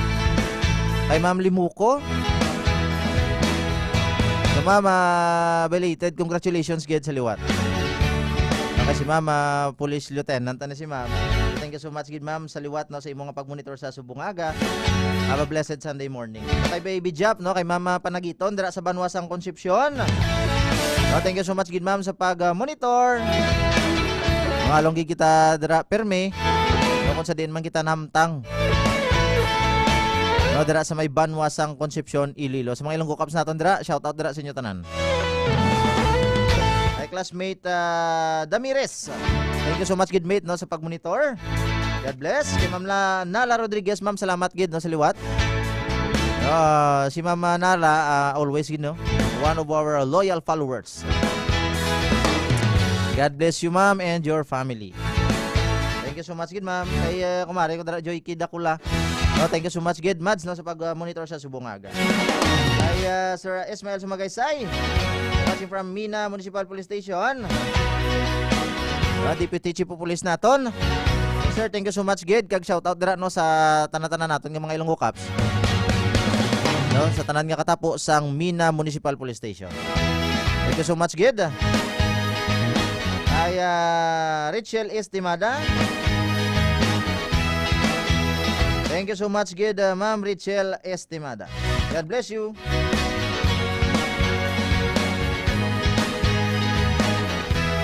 Kay Ma'am Limuko. So, Ma'am, ah, belated congratulations gid sa liwat. Okay, si Ma'am, ah, Police Lieutenant na si Ma'am. Thank you so much gid, Ma'am, sa liwat, no, sa imo nga pagmonitor sa subong aga. Have a blessed Sunday morning. Kay Baby Jap, no, kay Mama Panagiton dira sa Banwa sang Concepcion. No, thank you so much gid, ma'am, sa pag, ah, monitor. Mga along gid kita dira permi. No, kung sa diin man kita namtang. No, dira sa may Banwa sang Concepcion, Iloilo. Sa mga Ilonggo Cups naton dira, shout out dira sa inyo tanan. Kay classmate, ah, Damires. Thank you so much gid, mate, no, sa pagmonitor. God bless. Kay Ma'am La-, Nala Rodriguez, ma'am, salamat gid, no, sa liwat. Ah, si Mama Nala, ah, always, you know, one of our loyal followers. God bless you, ma'am, and your family. Thank you so much, gid, ma'am. Kay, ah, kumare ko dira, Joy Kid Dakula. No, thank you so much, gid, Mads, no, sa pag, ah, monitor sa subong nga aga. Kay, ah, Sir Ismael Sumagaysay, watching from Mina Municipal Police Station. Ah, Deputy Chief of Police naton. Sir, thank you so much, gid. Kag shout out dira, no, sa tanan-tanan naton nga mga Ilonggo Cops. No, sa tanan nga katapo sang Mina Municipal Police Station. Thank you so much, gid. Ay, ah, Rachel Estimada. Thank you so much, gid, ah, Ma'am Rachel Estimada. God bless you.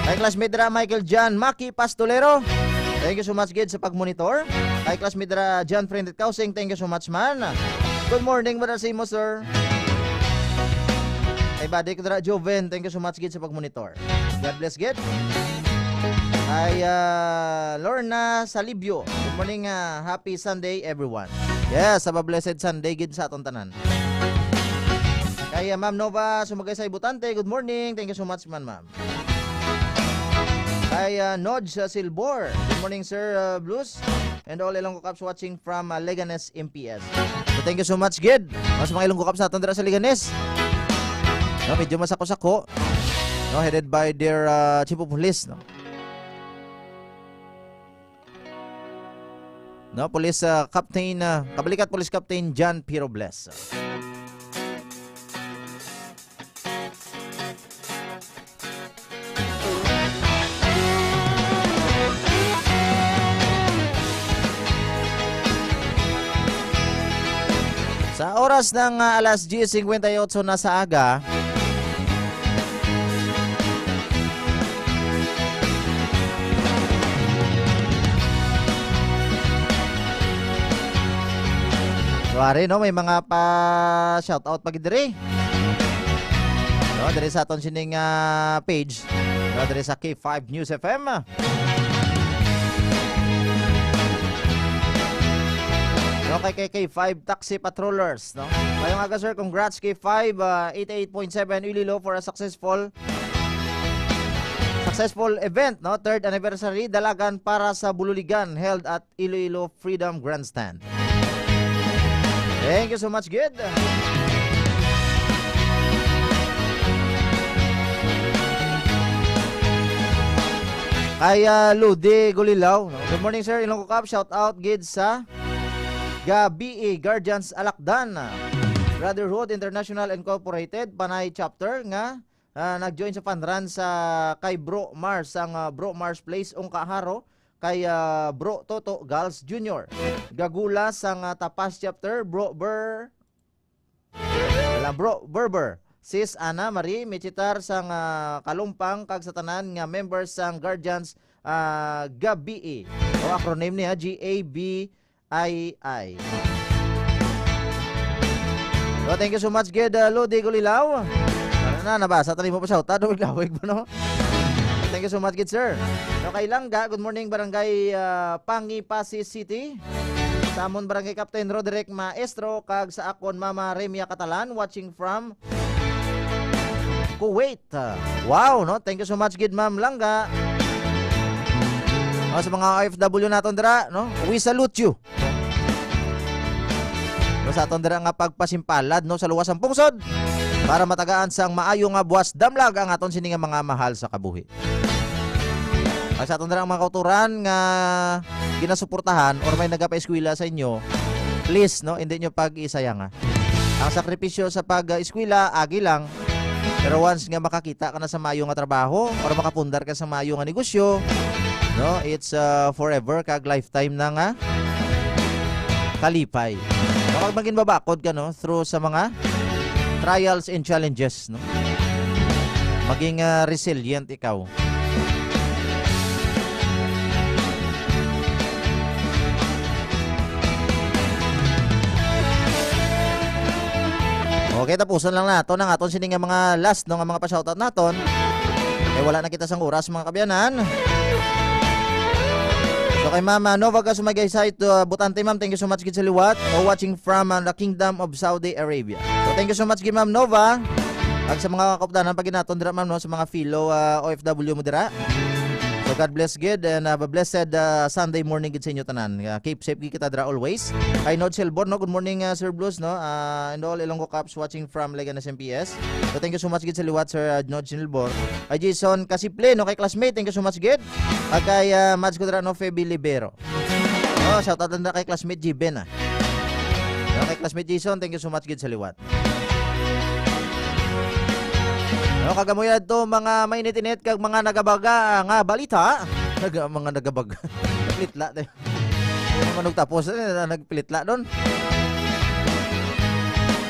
Kay classmate dira, Michael John Maki Pastolero. Thank you so much, gid, sa pagmonitor. Kay classmate dira, John Friend Kausing. Thank you so much, man. Good morning, Brother Simo, sir. Kay buddy ko dira, Joven. Thank you so much, gid, sa pagmonitor. God bless, gid. Kay, ah, Lorna Salibio. Good morning, ah, happy Sunday, everyone. Yes, have a blessed Sunday, gid, sa aton tanan. Kay, ah, Ma'am Nova Sumagaysay Butante, good morning. Thank you so much, man, ma'am. Kay, ah, Nodge, ah, Silbor. Good morning, Sir, ah, Blues. And all Ilonggo Cops watching from, ah, Leganes, M P S. So, thank you so much, gid. Mas mga Ilonggo Cops naton dira sa Leganes. No, medyo masako-sako. No, headed by their, ah, Chief of Police, no? No, Police, ah, Captain, ah, Kabalikat Police Captain John P. Robles. Sa oras ng, ah, alas diyes singkwenta y otso na sa aga, Suwari, no, may mga pa shout out pa gid diri. No, diri sa aton sining, ah, page. No, diri sa K five News F M. No, kay, kay K five Taxi Patrollers, no? Mayong aga, sir. Congrats, K five, ah, eighty-eight point seven Iloilo for a successful, successful event, no? Third anniversary, Dalagan para sa Bululigan, held at Iloilo Freedom Grandstand. Thank you so much, gid. Kay, ah, Ludi Gulilaw, no? Good morning, sir. Ilonggo Cup, shout out gid sa Gabii Guardians Alakdan, Brotherhood International Incorporated, Panay Chapter, nga, ah, nag-join sa fun run sa kay Bro Mars, ang, ah, Bro Mars Place, Ungkaharo, kay, ah, Bro Toto Gals Junior. Gagula sang, ah, Tapas Chapter, Bro Ber-, wala, Bro Berber. Sis Ana Marie, Michitar sang, ah, Kalumpang, kag sa tanan nga members sang Guardians, ah, Gabii. O acronym niya, G A B I I. So, thank you so much, gid, ah, Lodi Gulilaw. Ano na, nabasa tani mo pa sa uta, dawig-dawig pa, no? Thank you so much, gid, sir. No, kay Langga, good morning, Barangay, ah, Pangipasi City. Sa amon, Barangay Captain Roderick Maestro, kag sa akon, Mama Remia Catalan, watching from Kuwait. Wow, no? Thank you so much, gid, Ma'am Langga. O, sa mga O F W naton dira, no? We salute you. No, sa aton dira nga pagpasimpalad, no, sa luwas sang pungsod, para matagaan sang maayo nga buwas damlag ang aton sini nga mga mahal sa kabuhi. Kag sa aton dira ang mga kauturan nga ginasuportahan or may nagapaeskwela sa inyo, please, no, hindi nyo pag-isayanga. Ang sakripisyo sa pag-eskwela, agi lang. Pero once nga makakita ka na sa maayo nga trabaho or makapundar ka sa maayo nga negosyo, no, it's, uh, forever kag lifetime na nga kalipay. Kapag maging babakod ka, no, through sa mga trials and challenges, no? Maging, ah, resilient ikaw. Okay, tapuson lang naton ang aton sini nga mga last, no, nga mga pa-shoutout naton. Kay wala na kita sang oras, mga kaabyanan. So, kay Ma'am, ah, Nova Gasumay, guys, sa ito, ah, Butante, ma'am, thank you so much gid sa liwat. O, watching from, ah, the Kingdom of Saudi Arabia. So, thank you so much gid, Ma'am Nova. Ag sa mga kaupdanan pag ginaton dira, ma'am, no, sa mga fellow, ah, O F W mo dira. So, God bless gid and have a blessed, ah, Sunday morning gid sa inyo tanan. Ah, keep safe gid kita dira always. Kay Nod Silbor, no? Good morning, ah, Sir Blues, no? Ah, and all Ilonggo Cops watching from Leganes M P S. So, thank you so much gid sa liwat, Sir, ah, Nod Silbor. Kay Jason Kasiple, no? Kay classmate, thank you so much gid. Ag kay, ah, Mads Kudrano, Feby Libero. Oh, shout out na kay classmate Jiben, ah. No, kay classmate Jason, thank you so much gid sa liwat. No, kagamoy adto mga mainit-init kag mga nagabaga nga balita. Naga, mga nagabaga. Pilitla, eh. Ano man nagtapos, eh, na nagpilitla doon.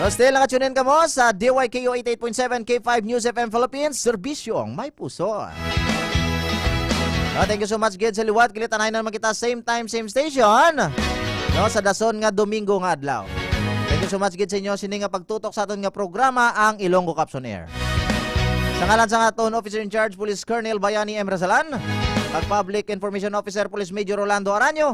So, still, naka-tune in kamo sa D Y K O eighty-eight point seven K five News F M Philippines, serbisyong may puso. Ah, thank you so much gid sa liwat. Kilitanay na naman kita same time, same station. No, sa dason nga Domingo nga adlaw. Thank you so much gid sa inyo sini nga pagtutok sa aton nga programa, ang Ilonggo Cops on Air. Sa ngalan sa aton Officer in Charge, Police Colonel Bayani M. Rasalan, kag Public Information Officer, Police Major Rolando Aranyo,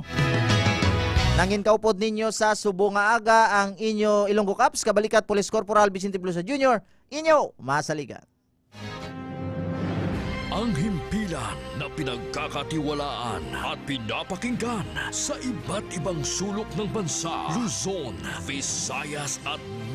nangin kaupod ninyo sa subo nga aga ang inyo Ilonggo Cops, kabalikat Police Corporal Vicente Velosa Junior, inyo masaligan. Ang himpilan na pinagkakatiwalaan at pinapakinggan sa iba't ibang sulok ng bansa, Luzon, Visayas at